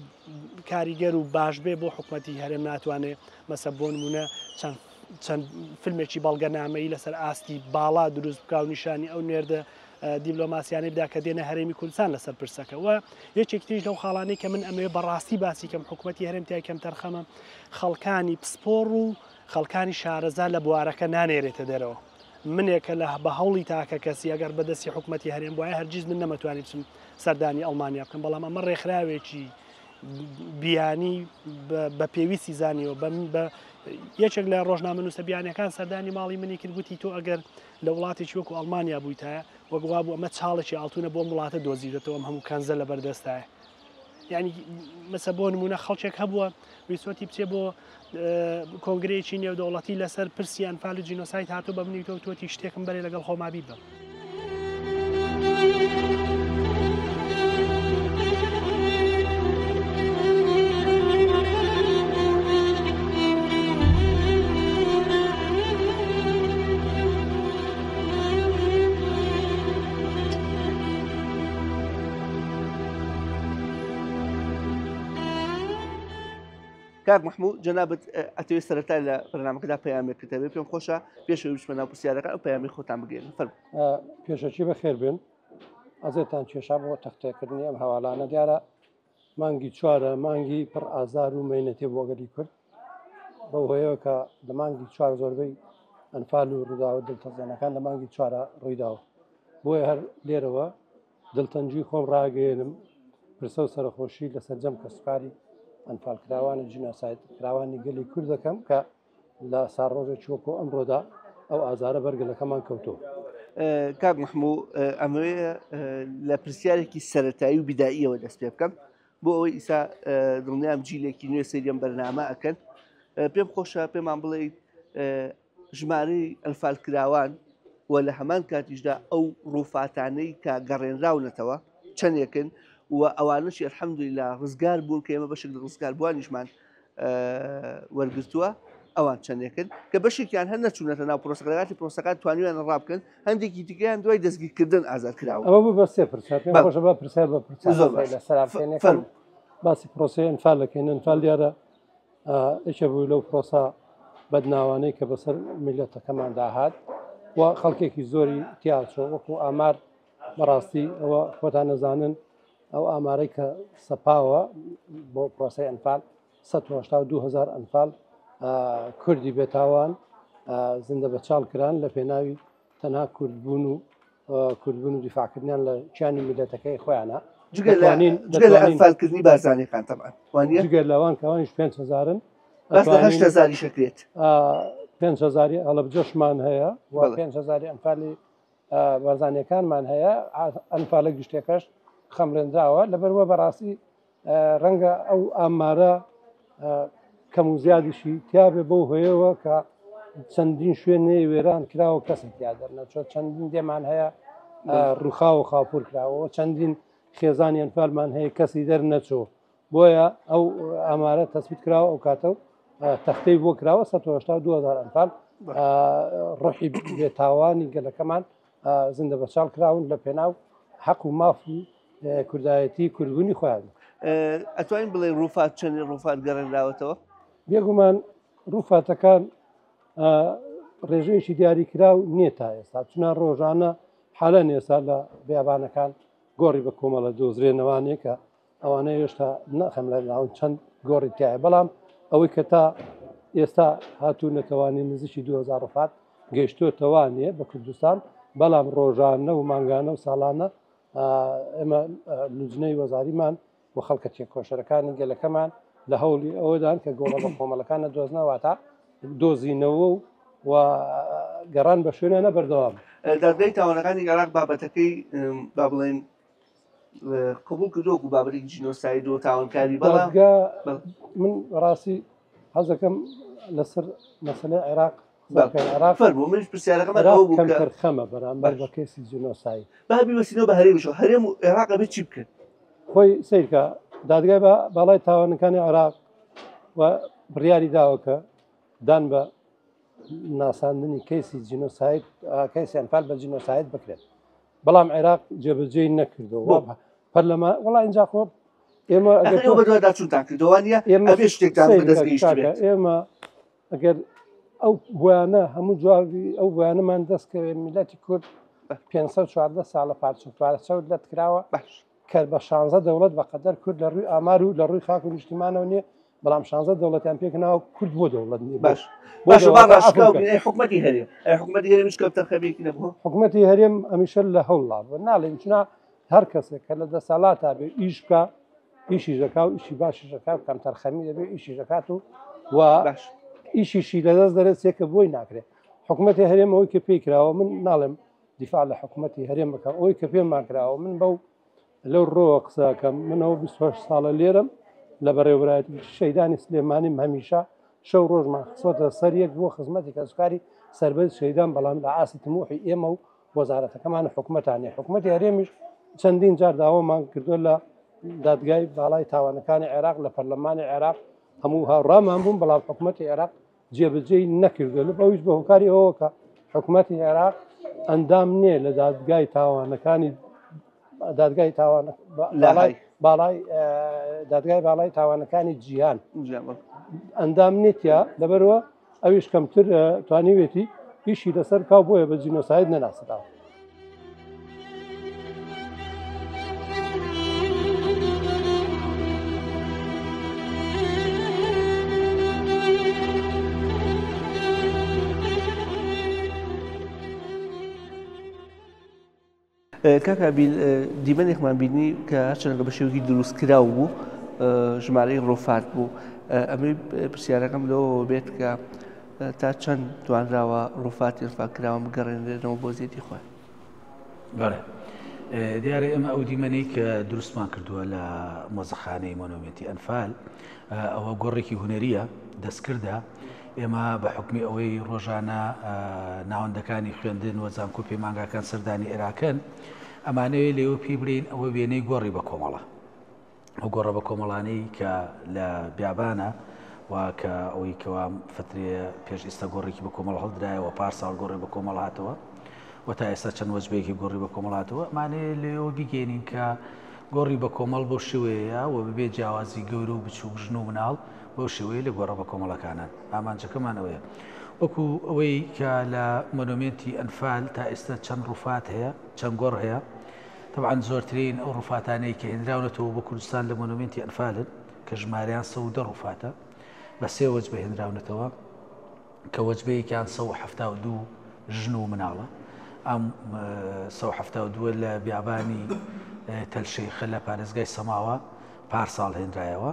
کاریگەر و باش بێ بۆ حکوومەتی هەرێم ناتوانێ مەسە بۆ نمونە چەند چەند فیلمێکی بەڵگەنامەیی لەسەر ئاستی باڵا دروست بکا و نیشانی ئەو نێردە دیبلۆماسیانەی بدا کە دێنە هەرێمی کوردستان لەسەر پرسەکە و یەکێک تریش لەو خاڵانەی کە من ئەمەوێ بەڕاستی باسی کەم حکوومەتی هەرێم تای کەم تەرخەمە خەڵکانی پسپۆڕ و خەڵکانی شارەزا لە بوارەکە نانێرێتە دەرەوە منێکە لە بە هەوڵی تاکە کەسی ئەگەر بەدەستی حکوومەتی هەرێم وایە هەرگیز من نەمەتوانی بچم سەردانی ئەڵمانیا بکەم بەڵام ئەمە ڕێکخراوێکی بیانی بە پێویستی زانیەوە بە یەکێک لە ڕۆژنامەنووسە بیانەکان سەردانی ماڵی منی کرد وتی تۆ ئەگەر لە وڵاتێکی وەکو ئەڵمانیا بوویتایە وەک وابوو ئەمە چاڵێکی ئاڵتونە بۆ ئەم وڵاتە دۆزیوتەتەوە ئەم هەموو کەنزە لەبەر دەستایە یعنی مەسە بۆ نمونە خەڵکێک هەبووە ویستوەتی بچێ بۆ کۆنگرەیەکی نێودەوڵەتی لەسەر پرسی ئەنفال و جینۆساید هاتوو بە منی تۆ تۆتی شتێکم بەرێ لەگەڵ خۆما بیبەم. کاک محمود جەنابت ئەتەوێت سەرەتا لە بەرنامەکەدا پەیامێکت هەبێ پێم خۆشە پێش ئەوەی بچمە ناو پرسیارەکان ئەو پەیامی خۆتان بگەێنن فەرموو. پێشەکی بەخێر بێن ئەزێتان کێشا بۆ تەختێکردنی ئەم هەواڵانە دیارە مانگی چوارە مانگی پڕ ئازار و مەینەتێ بۆ گەلی کورد بەو هۆیەوە کە لە مانگی چوار زۆربەی ئەنفال و ڕووداوە دڵتەزێنەکان لە مانگی چوارە ڕوویداوە بۆیە هەر لێرەوە دڵتەنگی خۆم ڕاگەیەنم پرسە و سەرەخۆشی لە سەرجەم کەسوکاری ئەنفالکراوان و جینۆساید کراوانی گەلی کورد دەکەم کە لە ساڕۆژێکی وەکو ئەمڕۆدا ئەو ئازارە بەر گەلەکەمان کەوتووە. کاک مەحموو ئەمەوێ لە پرسیارێکی سەتایی و بیداییەوە دەست پێ بکەم بۆ ئەوەی ئیسا دڵنیام جیلێکی نوێ سەیری ئەم بەرنامە ئەکەن پێم خۆشە پێمان بڵێیت ژمارەی ئەنفالکراوان و لە هەمان کاتیشدا ئەو ڕووفاتانەی کە گەڕێنراونەتەوە چەندێکن و ئەوانەشی الحمدللە ڕزگار بوون کە ئێمە بەشێک لە ڕزگاربووانیشمان وەرگرتووە ئەوان چەندێکن کە بەشێکیان هەر نەچوونەتە ناو پرۆسەکەکاتی پرۆسەکان توانیویان ڕابکەن هەندێکی دیکەیان دوای دەستگیرکردن ئازاد کراوە ئەوە بوو بە سێ پرسیار پێم خۆشە بە پرسیار بە پرسیار زۆر باش. لەسەر فەرموو. باسی پرۆسەی ئەنفال دەکەین ئەنفال دیارە یەکێ بوو لەو پرۆسە بەدناوانەی کە بەسەر میلەتەکەماندا هات و خەڵکێکی زۆری تیاچۆ وەکو ئامار بەڕاستی ئەوە خۆتان نەزانن ئەو ئامارەی کە سەپاوە بۆ پرۆسەی ئەنفال 1970 هزار ئەنفال کوردی بێتاوان زیندە بە چاڵ کران لە پێناوی تەنها کوردبوون و کوردبوون و دیفاعکردنیان لە کیانی میلەتەکەی خۆیانە جگە لە ئەنفالکردنی بارزانیەکان تەبعەن وانیە جگە لەوان کە ئەوانیش 5000ن باس لە 8000 شەکرێت 5000 هەڵەبجەشمان هەیە و 5000 ئەنفالی بارزانیەکانمان هەیە ئەنفالە گشتەکەش خەمڵێنراوە لەبەروە بەڕاستی ڕەنگە ئەو ئامارە کەم و زیادیشی تیاابێ بەو هۆیەوە کە چەندین شوێنێ وێران کراوە کەسی تیا دەرنەچۆ چەندین دێمان هەیە ڕووخاوە و خاپور کراوە چەندین خێزانی ئەنفالمان هەیە کەسی دەرنەچۆ بۆیە ئەو ئامارە تەسبیت کراوە ئەو کاتە و تەختەی بۆ کراوە 1970 هزار ئەنفال ڕۆحی بێتاوانی گەلەکەمان زیندە بەچاڵ کراون لە پێناو حەق و مافی کوردایەتی کوردبوونی خۆیان. ئەتوانین بڵێ ڕووفات چەندی ڕووفات گەڕێنراوەتەوە؟ بێگومان ڕووفاتەکان ڕێژەیەکی دیاریکراو نییە تا ئێستا چونە ڕۆژانە حالەن ئێستا لە بیابانەکان گۆڕی بە کۆمەڵە دۆزرێنەوانەیە کە ئەوانە هێشتا نەخەملێنراون چەند گۆڕی تایە بەڵام ئەوەی کە تا ئێستا هاتوونەتەوانی نزیکی 2000 ڕفات گەیشتۆتەوانێ بە کوردستان بەڵام ڕۆژانە و مانگانە و ساڵانە ئێمە لجنەی وەزاریمان و خەڵکە تێکۆشەرەکانی گەلەکەمان لە هەوڵی ئەوەدان کە گۆڕە بە کۆمەڵەکان نەدۆزنەوە تا دۆزینەوە و و گەڕان بە شوێنانە بەردەوام. دادگای تاوانەکانی عێراق بابەتەکەی با بڵێن قبول کردووە و بابەتی جینۆساید و تاوانکاری بەڵام من ڕاستی حەزەکەم لەسەر مەسەلەی عێراق عێراق فەرموو منیش پرسیارەکەم ئەوە بوو کە خەمە بەرامبەر بە کەیسی جینۆساید با بیبەستینەوە بە هەرێمیشەوە هەرێم و عێراق ئەبێ چی بکەن؟ خۆی سەیرکە دادگای بە باڵای تاوانەکانی عێراق و بڕیاری داوە کە دان بە ناساندنی کەیسی جینۆساید کەیسی ئەنفال بە جینۆساید بکرێت بەڵام عێراق جێبەجێی نەکردەوە پەرلەمان وڵا اینجا خۆ ئێمە بەدواداچوونتان کردەوە نیە ئێمە شتێکتان بەدەست گەیشتبێت ئێمە ئەگەر ئەو بۆیانە هەموو جوابی ئەو بۆیانەمان دەستکەوێت میلەتی کورد 514 ساڵە پارچە پارچە و لەت کراوە باش کە بە شانزە دەوڵەت بەقەدەر کورد لە ڕووی ئامار و لە ڕووی خاک و نیشتیمانەوە نییە بەڵام شانزە دەوڵەتیان پێکناوە کورد بۆ دەوڵەت نییە باش باشە با ڕاشکاو بین ئەی حکومەتی هەرێم ئەی حکومەتی هەرێم هیچ کەمتەرخەمیەکی نەبووە حکومەتی هەرێم هەمیشە لە هەوڵا بووە ناڵێن چنا هەر کەسێک کە لە دەسەڵاتا بێ ئیش بکا ئیشی دەکا و ئیشی باشیش دەکا و کەمتەرخەمی دەبێ ئیشی دەکات و و باش ئیشیشی لەدەست دەرێت کە بۆی ناکرێت حکوومەتی هەرێم ئەوەی کە پێی کراوە من ناڵێم دیفاع لە حکوومەتی هەرێم بکەم ئەوەی کە پێمان کراوە من بەو لەو ڕۆوە قسەکەم منەوە 28 ساڵە لێرم لە بەڕێوەبەرایەتی شەیدانی سلێمانیم هەمیشە شەو ڕۆژمان خسۆتە سەر یەک بۆ خزمەتی کەسوکاری سەربەرز شەیدان بەڵام لە ئاستی تموحی ئێمە و وەزارەتەکەمان و حکومەتانی حکومەتی هەرێمیش چەندین جار داوامان کردووە لە دادگای باڵای تاوانەکانی عێراق لە پەرلەمانی عێراق هەموو هاوڕامان بوون بەڵام حکومەتی عێراق جێبەجێی نەکردووە لە ئەویش بە هۆکاری ئەوە کە حکومەتی عێراق ئەندام نییە لە دادگای تاوانەکانی دادگای تاوان باڵای باڵای دادگای باڵای تاوانەکانی جیهان ئەندام نیتیا لەبەرەوە ئەویش کەمتر توانیوێتی ئیشی لەسەر کاو بۆیە بە جینۆساید نەناسراوە. کاک ئابیل دیمەنێکمان بینی کە هەرچەندە بە شێوەیەکی دروستکراو بوو ژمارەی ڕوفات بوو ئەمەی پرسیارەکەم لەوەوە بێت کە تا چەند توانراوە ڕوفاتی ئەنفالکراوان بگەڕێنرێنەوە بۆ زێدی خۆیان؟ بەڵێ دیارە ئێمە ئەو دیمەنەی کە دروستمان کردووە لە مۆزەخانەی مۆنۆمێنتی ئەنفال ئەوە گۆڕێکی هونەریە دەستکردە ئێمە بە حکمی ئەوەی ڕۆژانە ناوەندەکانی خوێندن و زانکۆ پەیمانگاکان سەردانی عێراقن ئەمانەوێ لێوە پێی بڵێین ئەوە وێنەی گۆڕی بە کۆمەڵە ئەو گۆڕە بە کۆمەڵانەی کە لە بیابانە و کە ئەوەی کەوا فترەیە پێش ئێستا گۆڕێکی بە کۆمەڵ هەڵدرایەوە پار ساڵ گۆڕی بە کۆمەڵ هاتەوە و تا ئێستا چەند وەجبەیەکی گۆڕی بە کۆمەڵ هاتەوە ئەمانەیە لێەوە بیگەێنین کە گۆڕی بە کۆمەڵ بۆ شێوەیە و بەبێ جیاوازی گەورە و بچووک ژن و مناڵ بەو شێوەیە لە گۆڕە بە کۆمەڵەکانن ئامانجەکەمان ئەوەیە وەکو ئەوەی کە لە مۆنۆمێنتی ئەنفال تا ئێستا چەند ڕوفات هەیە چەند گۆڕ هەیە تەبعەن زۆرترین ئەو ڕوفاتانەی کە هێنراونەتەوە بۆ کوردستان لە مۆنۆمێنتی ئەنفالن کە ژمارەیان 110 ڕوفاتە بە سێ وەجبە هێنراونەتەوە کە وەجبەیەکیان 172 ژن و مناڵە ئەم 172 لە بیابانی تەل شەیخە لە پارێزگای سەماوە پار ساڵ هێنرایەوە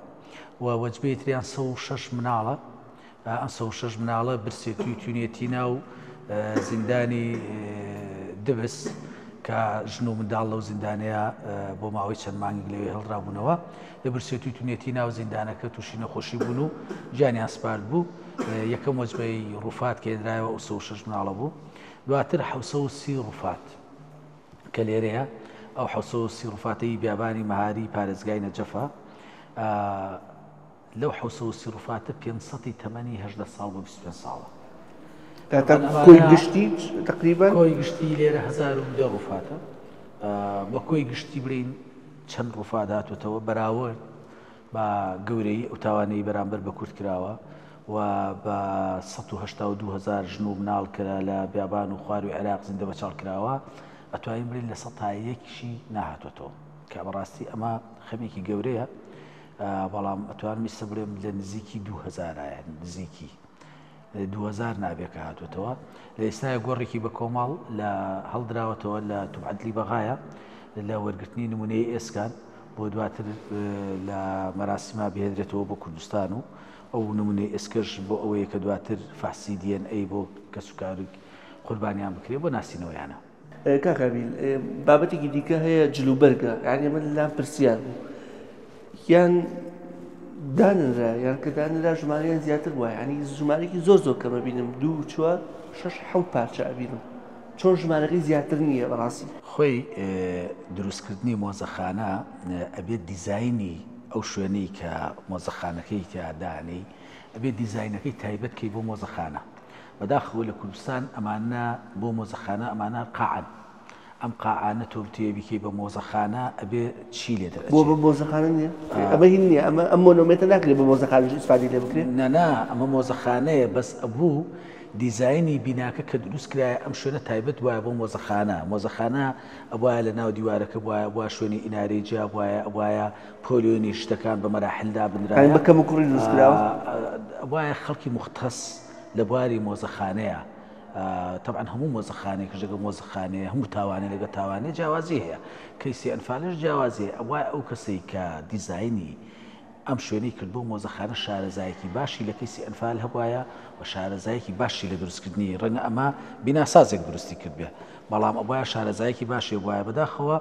و وەجبەی تریان 106 مناڵە ئەم 106 مناڵە برسێتی و تونێتی ناو زیندانی دبس کە ژن و منداڵ لەو زیندانەیە بۆ ماوەی چەند مانگێک لەوێ هێڵرابوونەوە لە برسێتی و تونێتی ناو زیندانەکە تووشی نەخۆشی بوون و گیانیان سپارد بوو یەکەم وەجبەی ڕوفات کە هێنرایەوە ئەو 106 مناڵە بوو دواتر 730 ڕوفات کە لێرەیە ئەو 730 ڕوفاتەی بیابانی مەهاری پارێزگای نەجەفە لەو 730 ڕوفاتە 500 تەمەنی 18 ساڵ بۆ 25 ساڵە. کۆی گشتی تقریبا کۆی گشتی لێرە 1010 ڕوفاتە بە کۆی گشتی بڵین چەند ڕوفات هاتوتەوە بەراورد بە گەورەی ئەو تاوانەی بەرامبەر بە کورد کراوە و بە 182 هزار ژن و مناڵ کرا لە بیابان و خواروی عێراق زیندە بەچاڵ کراوە ئەتوانین بڵێین لە سەتا یەکیشی نەهاتوەتەوە کە بەڕاستی ئەمە خەمێکی گەورەیە بەڵام ئەتوانم ئیستا بڵێم لە نزیکی 2000 نزیکی 2000 نابێ کە هاتوتەوە لە ئێستاە گۆڕێکی بە کۆمەڵ لە هەڵدراوەتەوە لە توبعدلی بەغایە لە وەرگرتنی نمونەی ئێسکان بۆ دواتر لە مەراسیما بهێنرێتەوە بۆ کوردستان و ئەو نمونەی ئێسکەش بۆ ئەوەیە کە دواتر فەحسی DNA بۆ کەسوکاری قوربانیان بکرێ بۆ ناسینەوەیانە. کاک ئەمین بابەتێکی دیکە هەیە جلوبەرگە یعنی من لام پرسیار بوو یان دانرا یان کە دانرا ژمارەیان زیاتر وایە ینی ژمارێکی زۆر زۆر کەمە بینم دوو چوار شەش حەوت پارچە ئەبینم چۆن ژمارەکەی زیاتر نییە بەڕاستی. خۆی دروستکردنی مۆزەخانە ئەبێت دیزاینی ئەو شوێنەی کە مۆزەخانەکەی تیا دانێی ئەبێت دیزاینەکەی تایبەت کەی بۆ مۆزەخانە بەداخەوە لە کوردستان ئەمانە بۆ مۆزەخانە ئەمانە قاعەن ئەم قاعانە تۆ بتەوێ بیکەی بە مۆزەخانە ئەبێ چی لێ دەرئەچێ؟ بۆ بە مۆزەخانە نییە؟ ئەمە هین نییە ئەمە ئەم مۆنۆمێنتە ناکرێ بە مۆزەخانەش ئیسفادەی لێ بکرێ؟ نا نا ئەمە مۆزەخانەیە بەس ئەبوو دیزاینی بیناکە کە دروست کرایە ئەم شوێنە تایبەت بوایە بۆ مۆزەخانە مۆزەخانە ئەبوایە لە ناو دیوارەکە بوایە ئەبوایە شوێنی ئینارەی جیا بوایە ئەبوایە پۆلیۆنی شتەکان بە مەراحل دابنرایە یانی بە کەم و کوڕی دروست کراوە؟ ئەبوایە خەڵکی موختەس لە بواری مۆزەخانەیە تەبعەن هەموو مۆزەخانەیەکش لەگەڵ مۆزەخانەیە هەموو تاوانێ لەگەڵ تاوانێ جیاوازی هەیە کەیسی ئەنفالش جیاوازی هەیە ئەبوایە ئەو کەسەی کە دیزاینی ئەم شوێنەی کرد بۆ مۆزەخانە شارەزایەکی باشی لە کەیسی ئەنفال هەبوایە و شارەزایەکی باشی لە دروستکردنی ڕەنگە ئەمە بیناسازێک دروستی کردبێ بەڵام ئەبوایە شارەزایەکی باشی هەبوایە بەداخەوە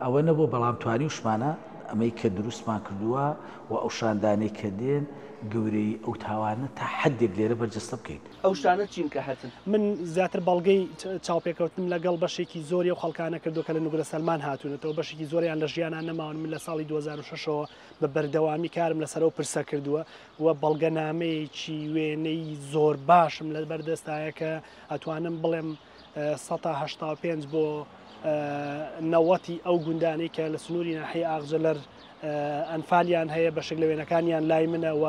ئەوە نەبوو بەڵام توانیوشمانە ئەمەی کە دروستمان کردووە و ئەو شاندانەی کە دێن گەورەیی ئەو تاوانە تا حەدێک لێرە بەرجەستە بکەین. ئەو شتانە چین کە هەتن؟ من زیاتر بەڵگەی چاوپێکەوتنم لەگەڵ بەشێکی زۆری ئەو خەڵکانە کردووە کە لە نوگرە سەلمان هاتوونەتەوە، بەشێکی زۆریان لە ژیانا نەماون، من لە ساڵی 2006 ەوە بە بەردەوامی کارم لەسەر ئەو پرسە کردووە و بەڵگەنامەیەکی وێنەی زۆر باشم لە بەردەستایە کە ئەتوانم بڵێم 85 بۆ نەوەتی ئەو گوندانەی کە لە سنووری ناحیەی ئاغجەلەر ئەنفالیان هەیە بەشێک لە وێنەکانیان لای منە و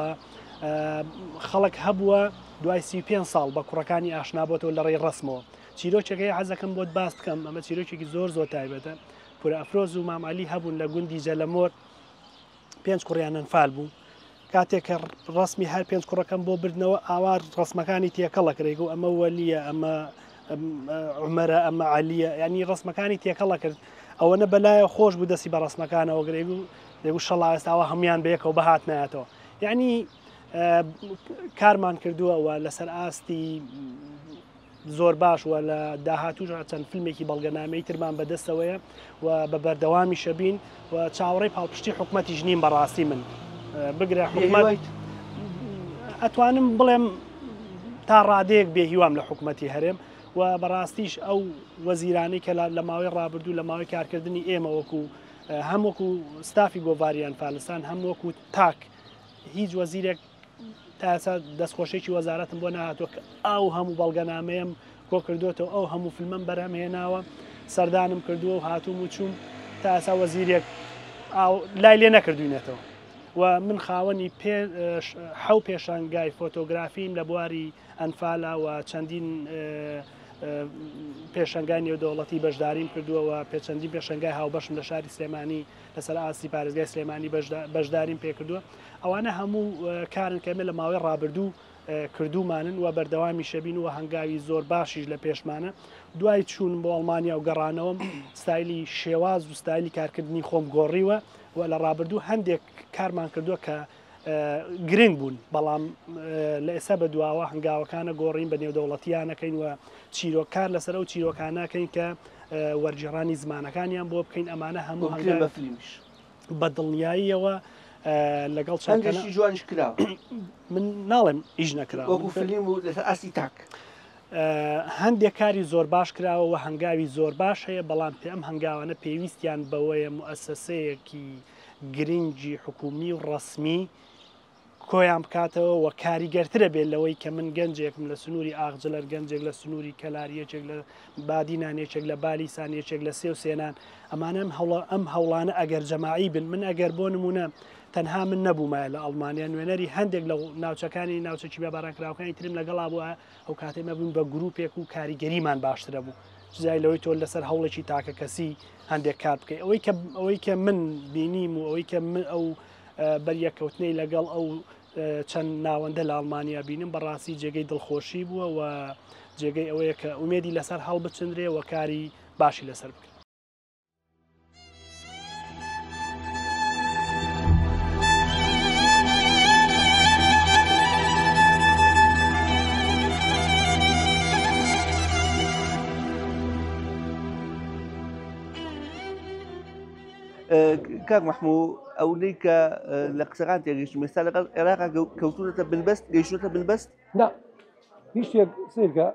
خەڵک هەبووە دوای 35 ساڵ بە کوڕەکانی ئاشنا بۆتەوە لە ڕێی ڕسمەوە چیرۆکێک هەیە حەزەکەم بۆت باس بکەم ئەمە چیرۆکێکی زۆر زۆر تایبەتە پورە ئەفرۆز و مام عەلی هەبوون لە گوندی جەلەمۆر پێنج کوڕیان ئەنفال بوو کاتێک کە ڕسمی هەر پێنج کوڕەکەم بۆ بردنەوە ئاوا ڕسمەکانی تێکەڵە کرێک و ئەمە وەلیە ئەمە عمەرە ئەمە عەلیە ینی ڕسمەکانی تێکەڵە کرد. ئەوەنە بەلایە خۆش بوو دەستی بە ڕسمەکانەوە گرێگ و دەگو شەڵا ئێستاوە هەمویان بەیەکەوە بەهاتنایەتەوە یعنی کارمان کردووە و لەسەر ئاستی زۆر باش و لە داهاتوش چەند فیلمێکی بەڵگەنامەی ترمان بەدەستەوەیە و بە بەردەوامی شەبین و چاوەڕێی پاڵپشتی حکومەتیش نیم بەڕاستی من بگرە حکومەت ئەتوانم بڵێم تا ڕادەیەک بێ هیوام لە حکومەتی هەرێم و بەڕاستیش ئەو وەزیرانەی کە لە ماوەی ڕابردوو لە ماوەی کارکردنی ئێمە وەکو هەم وەکو ستافی گۆڤاریان فالستان هەم وەکو تاک هیچ وەزیرێک تا ئێستا دەستخۆشێکی وەزارەتم بۆ نهاتوە کە ئەو هەموو بەڵگەنامەیەم کۆ کردوێتەوە ئەو هەموو فیلمم بەرهەم هێناوە سەردانم کردووە و هاتووم و چووم تا ئێستا وەزیرێک لای لێ نەکردوینێتەوە و من خاوەنی حەو پێشانگای فۆتۆگرافیم لە بواری ئەنفالا و چەندین پێشنگای نێودەوڵەتی بەشداریم کردووە و پێچەندین پێشنگای هاوبەشم لە شاری سلێمانی لەسەر ئاستی پارێزگای سلێمانی بەشداریم پێکردووە ئەوانە هەموو کارن کە ئێمە لە ماوەی ڕابردوو کردومانن و بەردەوامی شەبین و هەنگاوی زۆر باشیش لە پێشمانە دوای چوون بۆ ئەڵمانیا و گەڕانەوەم ستایلی شێواز و ستایلی کارکردنی خۆم گۆڕیوە و لە ڕابردوو هەندێک کارمان کردووە کە گرنگ بوون بەڵام لە ئێستا بە دواوە هەنگاوەکانە گۆڕین بە نێودەوڵەتیانەکەین و چیرۆکار لەسەر ئەو چیرۆکانەکەین کە وەرگێڕانی زمانەکانیان بۆ بکەین ئەمانە هەموو هەنگاو بە فلیمیش بە دڵنیاییەوە لەگەڵ چەند کەشی جوانیش کراوە من ناڵێم ئیش نەکراوە وەکو فلیم و لەسەر ئاستی تاک هەندێک کاری زۆر باش کراوە و هەنگاوی زۆر باش هەیە بەڵام پێ ئەم هەنگاوانە پێویستیان بەوەیە موئەسەسەیەکی گرنگی حکومی و ڕەسمی کۆیان بکاتەوە و کاریگەرترە بێت لەوەی کە من گەنجێکم لە سنووری ئاغجلەر گەنجێک لە سنووری کەلار یەکێک لە بادینان یەکێک لە بالیسان یەکێک لە سێوسێنان ئەمانە ئەم هەوڵە ئەم هەوڵانە ئەگەر جەماعی بن من ئەگەر بۆ نمونە تەنها من نەبوومایە لە ئەڵمانیا نوێنەری هەندێک لە ناوچەکانی ناوچە کیمیابارانکراوەکانی ترم لەگەڵا بووە ئەو کاتێ مەبوون بە گروپێک و کاریگەریمان باشترە بوو جای لەوەی تۆ لەسەر هەوڵێکی تاکە کەسی هەندێک کار بکەی ئەوەی کە ئەوەی کە من بینیم و ئەوەی کە من ئەو بەریەککەوتنەی لەگەڵ ئەو چەند ناوەندە لە ئەڵمانیا بینم بەڕاستی جێگەی دڵخۆشی بووە و جێگەی ئەوەیە کە ئومێدی لەسەر هەڵبچنرێ و کاری باشی لەسەر بکرێت. کاک مەحموو ئەونەی کە لە قسەکان تێگەیشتم ئێستا لەگەڵ عێراق کەوتونەتە بنبەست گەیشتونەتە بنبەست نا هیچ شتێک سیرکە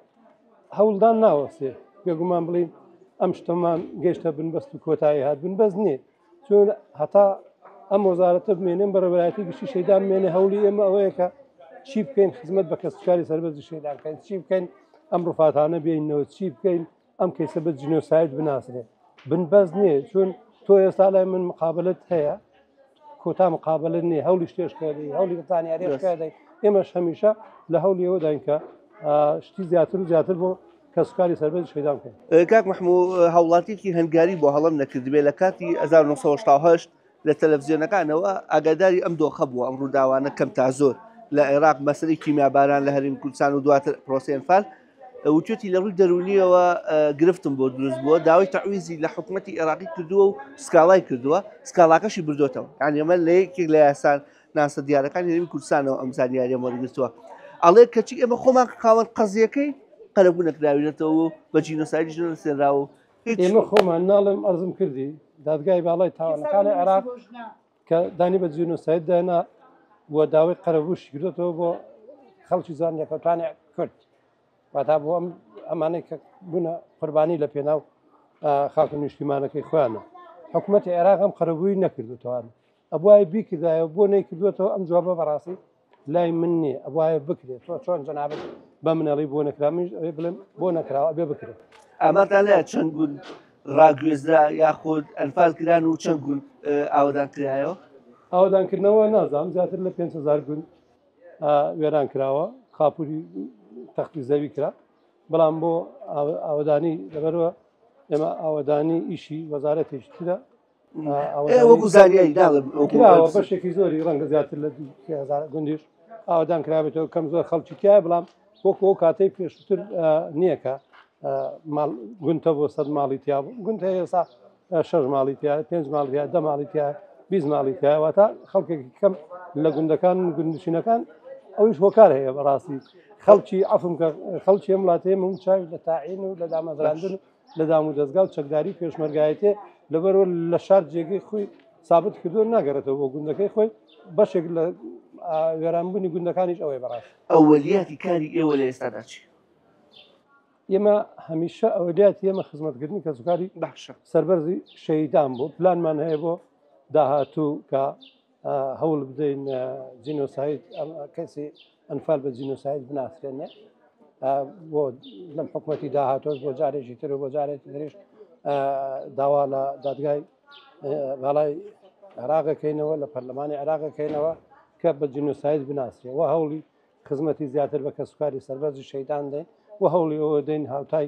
هەوڵدان ناوەستێ بێگومان بڵین ئەم شتەمان گەیشتە بنبەست و کۆتایی هات بنبەست نییە چون هەتا ئەم وەزارەتە بمێنێن بەڕێوەبەرایەتی گشتی شەیدان بمێنێ هەوڵی ئێمە ئەوەیە کە چی بکەین خزمەت بە کەسوکاری سەربەرزی شەیدان بکەین چی بکەین ئەم ڕوفاتانە بێنەوە چی بکەین ئەم کەیسە بە جینۆساید بناسرێ بنبەست نییە چون تۆ ئێستا لای من مقابلت هەیە کۆتا مقابلت نییە هەوڵی شتێشکردی هەوڵی زانیاریشکردی ئێمەش هەمیشە لە هەوڵی ئەوەداین کە شتی زیاتر و زیاتر بۆ کەسوکاری سەربەرزی شەیدان بکەین. کاک مەحموو هاوڵاتیەکی هەنگاری بۆ هەڵەم نەکردبێ لە کاتی 1988 لە تەلەفزیۆنەکانەوە ئاگاداری ئەم دۆخە بووە ئەم ڕووداوانە کەم تا زۆر لە عێراق مەسەلەی کیمیاباران لە هەرێمی کوردستان و دواتر پرۆسەی ئەنفال وتوێتی لە ڕووی دەروونیەوە گرفتم بۆ دروست بووە داوای تەعویزی لە حکوومەتی عێراقی کردووە و سکاڵای کردووە سکاڵاکەشی بردوێتەوە یعنی ئەمە لە یەکێک لە یاسان ناسە دیارەکانی هەرێمی کوردستانەوە ئەم زانیاریەم وەرگرتووە ئەڵێ کەچی ئێمە خۆمان خاوەن قەزیەکەی قەرەبوو نەکراوینەتەوە و بە جینۆسایدیش نەنووسێنراوە و هیچ ئێمە خۆمان ناڵێم ئەرزم کردی دادگای باڵای تاوانەکانی عێراق کە دانی بە جینۆساید دانا و داوای قەرەبووشی کردوێتەوە بۆ خەڵکی زیانلێکەوتوانی کورد واتا بۆ ئەم ئەمانەی کە بوونە قوربانی لە پێناو خاک و نیشتیمانەکەی خۆیانە حکوومەتی عێراق ئەم قەرەبووی نەکردوتوان ئەبوایە بیکردایە بۆ نەیکردوێتەوە ئەم جوابە بەڕاستی لای من نییە ئەبوایە بکرێت تۆ چۆن جەنابت بە منەڵی بۆ نەکرا منیش ئەوێ بڵێم بۆ نەکراوە ئەبێ بکرێت. ئامارتان لایە چەند گوند ڕاگوێزرا یاخود ئەنفال کران و چەند گوند ئاوەدان کرایەوە؟ ئاوەدانکردنەوە نازانم زیاتر لە 5000 گوند وێران کراوە خاپوری تەختی زەوی کرا بەڵام بۆ ئاوەدانی لەبەرەوە ئێمە ئاوەدانی ئیشی وەزارەتێکی ترە وەکو زانیاری ناڵێم کراوە بەشێکی زۆری ڕەنگە زیاتر لە 2000 گوندیش ئاوەدان کرابێتەوە کەم زۆر خەڵکی تایە بەڵام وەکو ئەو کاتەی پێشتر نییە کە ماڵ گوندتە بۆ سەد ماڵی تیا بوو گوند هەیە ئێستا شەش ماڵی تیا، پێنج ماڵی تیا، دە ماڵی تیا، 20 ماڵی تیا، واتە خەڵکێکی کەم لە گوندەکان و گوندنشینەکان. ئەویش هۆکار هەیە بەڕاستی خەڵکی عەفوم کە خەڵکی ئەم وڵاتەیە هەموو چاوی لە تاعین و لە دامەزراندن و لە دام و دەزگا و چەکداری پێشمەرگایەتێ، لەبەرەوە لە شار جێگەی خۆی سابت کردووە ناگەڕێتەوە بۆ گوندەکەی خۆی. بەشێک لە وێرانبوونی گوندەکانیش ئەوەیە بەڕاستی. ئەوەلیاتی کاری ئێوە لە ئێستادا چییە؟ ئێمە هەمیشە ئەوەلیاتی ئێمە خزمەتکردنی کەسوکاری باشە سەربەرزی شەهیدان بوو. پلانمان هەیە بۆ داهاتوو کە هەوڵ بدەین جینۆساید کەسی ئەنفال بە جینۆساید بناسرێنێ بۆ لەم حکوومەتی داهاتۆش بۆ جارێکی تر و بۆ جارێکی تریش داوا لە دادگای باڵای عێراقەکەینەوە لە پەرلەمانی عێراقەکەینەوە کە بە جینۆساید بناسرێ و هەوڵی خزمەتی زیاتر بە کەسوکاری سەربەرزی شەیدان دەین و هەوڵی ئەوە دەین هاوتای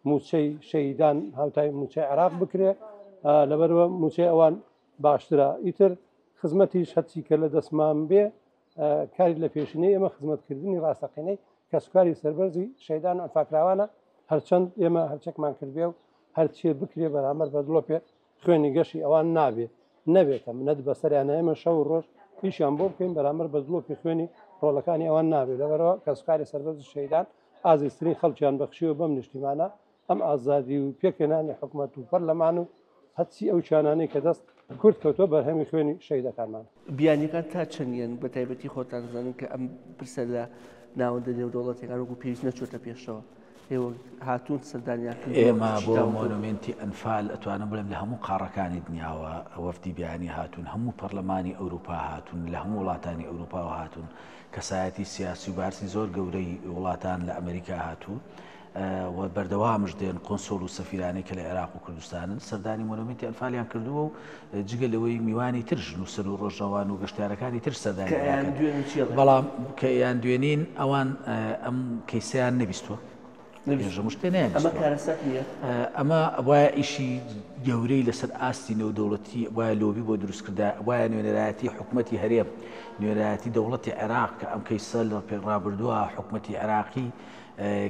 موچەی شەیدان هاوتای موچەی عێراق بکرێ، لەبەرەوە موچەی ئەوان باشترە. ئیتر خزمەتیش هەرچی کە لە دەستمان بێ کاری لە پێشینەی ئێمە خزمەتکردنی ڕاستەقینەی کەسوکاری سەربەرزی شەیدان و ئەنفاکراوانە. هەرچەند ئێمە هەرچێکمان کردبێ و هەرچێ بکرێ بەرامبەر بە دڵۆپێ خوێنی گەشی ئەوان نابێ نەبێتە منەت بەسەریانە، ئێمە شەو و ڕۆژ ئیشیان بۆ بکەین بەرامبەر بە دڵۆپی خوێنی ڕۆڵەکانی ئەوان نابێ. لەبەرەوە کەسوکاری سەربەرزی شەیدان ئازیزترین خەڵکیان بەخشیوە بەم نیشتیمانە، ئەم ئازادی و پێکهێنانی حکومەت و پەرلەمان و هەرچی ئەو کیانانەی کە دەست کورد کەوتووە بەرهەمی خوێنی شەهیدەکانمانە. بیانیەکان تا چەندیان بە تایبەتی خۆتان زانن کە ئەم پرسە لە ناوەندە نێودەوڵەتیەکان وەکو پێویست نەچۆتە پێشەوە؟ ئێوە هاتوون سەردانیان کردووە؟ ئێمە بۆ مۆنۆمێنتی ئەنفال ئەتوانم بڵێم لە هەموو قاڕەکانی دنیاوە وەفدی بیانی هاتوون، هەموو پەرلەمانی ئەوروپا هاتوون، لە هەموو وڵاتانی ئەوروپاوە هاتوون، کەسایەتی سیاسی و بارسی زۆر گەورەی وڵاتان لە ئەمریکا هاتوون و بەردەوامش دێن، قونسوڵ و سەفیرانەی کە لە عێراق و کوردستانن سەردانی مۆنۆمێنتی ئەنفالیان کردووە و جگە لەوەی میوانی ترش نووسەر و ڕۆژنەوان و گەشتیارەکانی تر سەردانی بەڵام کە یان دوێنین ئەوان ئەم کەیسیان نەبیستووە. ئەمە وایە ئیشی گەورەی لەسەر ئاستی نێودەوڵەتی وایە لۆبی بۆ دروستکردا وایە نوێنەرایەتی حکوومەتی هەرێم نوێنەرایەتی دەوڵەتی عێراق کە ئەم کەیسە لە پێڕابردووە حکوومەتی عێراقی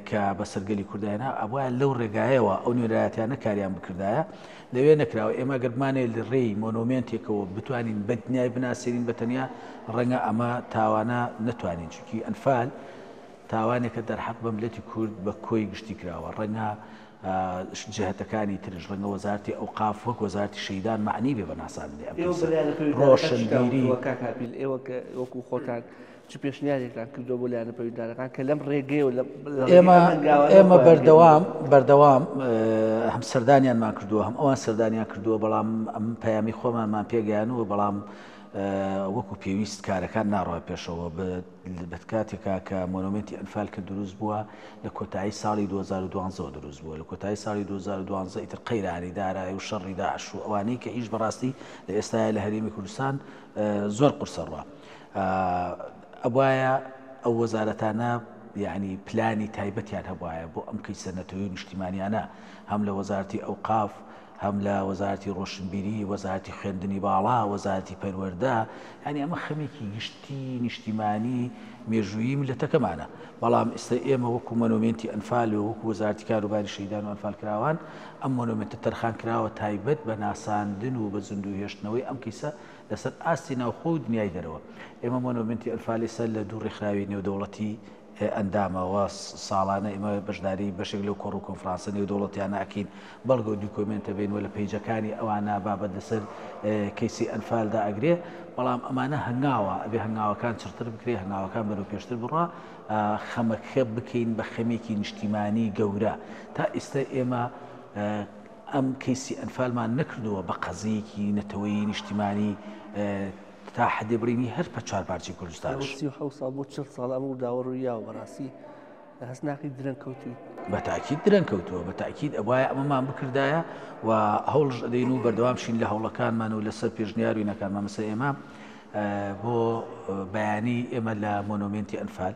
کە بەسەر گەلی کورداینا ئەبوایە لەو ڕێگایەوە ئەو نوێنەرایەتیانە کاریان بکردایە لەوێ نەکراوە. ئێمە گەر بمانەوێت لە ڕێی مۆنۆمێنتێکەوە بتوانین بە دنیای بناسێنین بە تەنیا ڕەنگە ئەمە تاوانە نەتوانین چونکی ئەنفال تاوانێکە دەرحەق بە ملەتی کورد بە کۆی گشتی کراوە ڕەنگە جهتەکانی ترش ڕەنگە وەزارتی ئەوقاف وەک وەزارتی شەیدان معنی بێ بە ناساندنی ئەم کەیسە ڕۆشنبیری کاک هابیل ئێوە کە وەکو خۆتان چ پێشنیارێکتان کردووە بۆ لایەنە پەیوەندیدارەکان کە لەم ڕێگەیەوە لە ئێمە ئێمە بەردەوام بەردەوام هەم سەردانیانمان کردووە هەم ئەوان سەردانیان کردووە بەڵام ئەم پەیامی خۆمانمان پێگەیانووە بەڵام وەکو پێویست کارەکان ناڕۆە پێشەوە بە کاتێکا کە مۆنۆمێنتی ئەنفال کە دروست بووە لە کۆتایی ساڵی 2012 دروست بووە لە کۆتایی ساڵی 2012 ئیتر قەیرانی دارایی و شەڕی داعش و ئەوانەی کە ئیش بەڕاستی لە ئێستاە لە هەرێمی کوردستان زۆر قورسە ڕوە ئەبوایە ئەو وەزارەتانە یعنی پلانی تایبەتیان هەبواە بۆ ئەم کەیسە نەتەوەی و نیشتیمانیانە هەم لە وەزارتی ئەوقاف هەم لە وەزارەتی ڕۆشنبیری، وەزارەتی خوێندنی باڵا، وەزارەتی پەروەردە، یانی ئەمە خەمێکی گشتی نیشتیمانی مێژوویی میللەتەکەمانە، بەڵام ئیستا ئێمە وەکو مۆنۆمێنتی ئەنفال و وەکو وەزارەتی کاروباری شەهیدان و ئەنفالکراوان ئەم مۆنۆمێنتە تەرخان کراوە تایبەت بە ناساندن و بە زیندوو هێشتنەوەی ئەم کەیسە لەسەر ئاستی ناوخۆ و دنیای دەرەوە. ئێمە مۆنۆمێنتی ئەنفال ئیستا لە دوو ڕێکخراوی نێودەوڵەتی ئەندامە و ساڵانە ئێمە بەشداری بەشێک لەو کۆڕ و کۆنفرانسە نێودەوڵەتیانە ئەکەین، بەڵگە و دیکۆمێنتە بین و لە پەیجەکانی ئەوانە بابەت لەسەر کەیسی ئەنفال دائەگرێ، بەڵام ئەمانە هەنگاوە، ئەبێ هەنگاوەکان چڕتر بکرێ، هەنگاوەکان بەرەو پێشتر بڕوا، خەمەکە بکەین بە خەمێکی نیشتیمانی گەورە. تا ئیستە ئێمە ئەم کەیسی ئەنفالمان نەکردووە بە قەزیەیەکی نەتەوەیی نیشتیمانی، تا حەدێ بڕینی هەر پە چوار پارچەی کوردستانش. ئەوە 37 ساڵ بۆ 40 ساڵ ئەم ڕووداوە ڕووی یاوە بەڕاستی هەست ناکەی درەنگ کەوتووی؟ بە تاکید درەنگ کەوتووە، بە تاکید ئەبوایە ئەمەمان بکردایە و هەوڵش ئەدەین و بەردەوام شین لە هەوڵەکانمان و لەسەر پێشنیار و اینەکانمان مەسە ئێمە بۆ بەیانی ئێمە لە مۆنۆمێنتی ئەنفال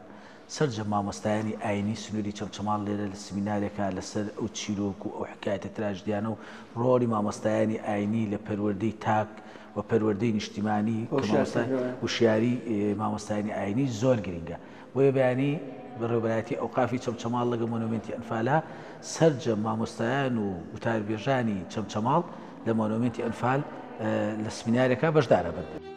سەرجەم مامۆستایانی ئاینی سنووری چەمچەماڵ لێرە لە سمینارێکا لەسەر ئەو چیرۆک و ئەو حکایەتە تراژدیانە و ڕۆڵی مامۆستایانی ئاینی لە پەروەردەی تاک و پەروەردەی نیشتیمانی کە مامۆستای وشیاری مامۆستایانی ئاینی زۆر گرینگە بۆیە بەیانی بەڕێوەبەرایەتی ئەوقافی چەمچەماڵ لەگە مۆنۆمێنتی ئەنفالا سەرجەم مامۆستایان و وتاربێژانی چەمچەماڵ لە مۆنۆمێنتی ئەنفال لە سمینارێکا بەشدارە بن.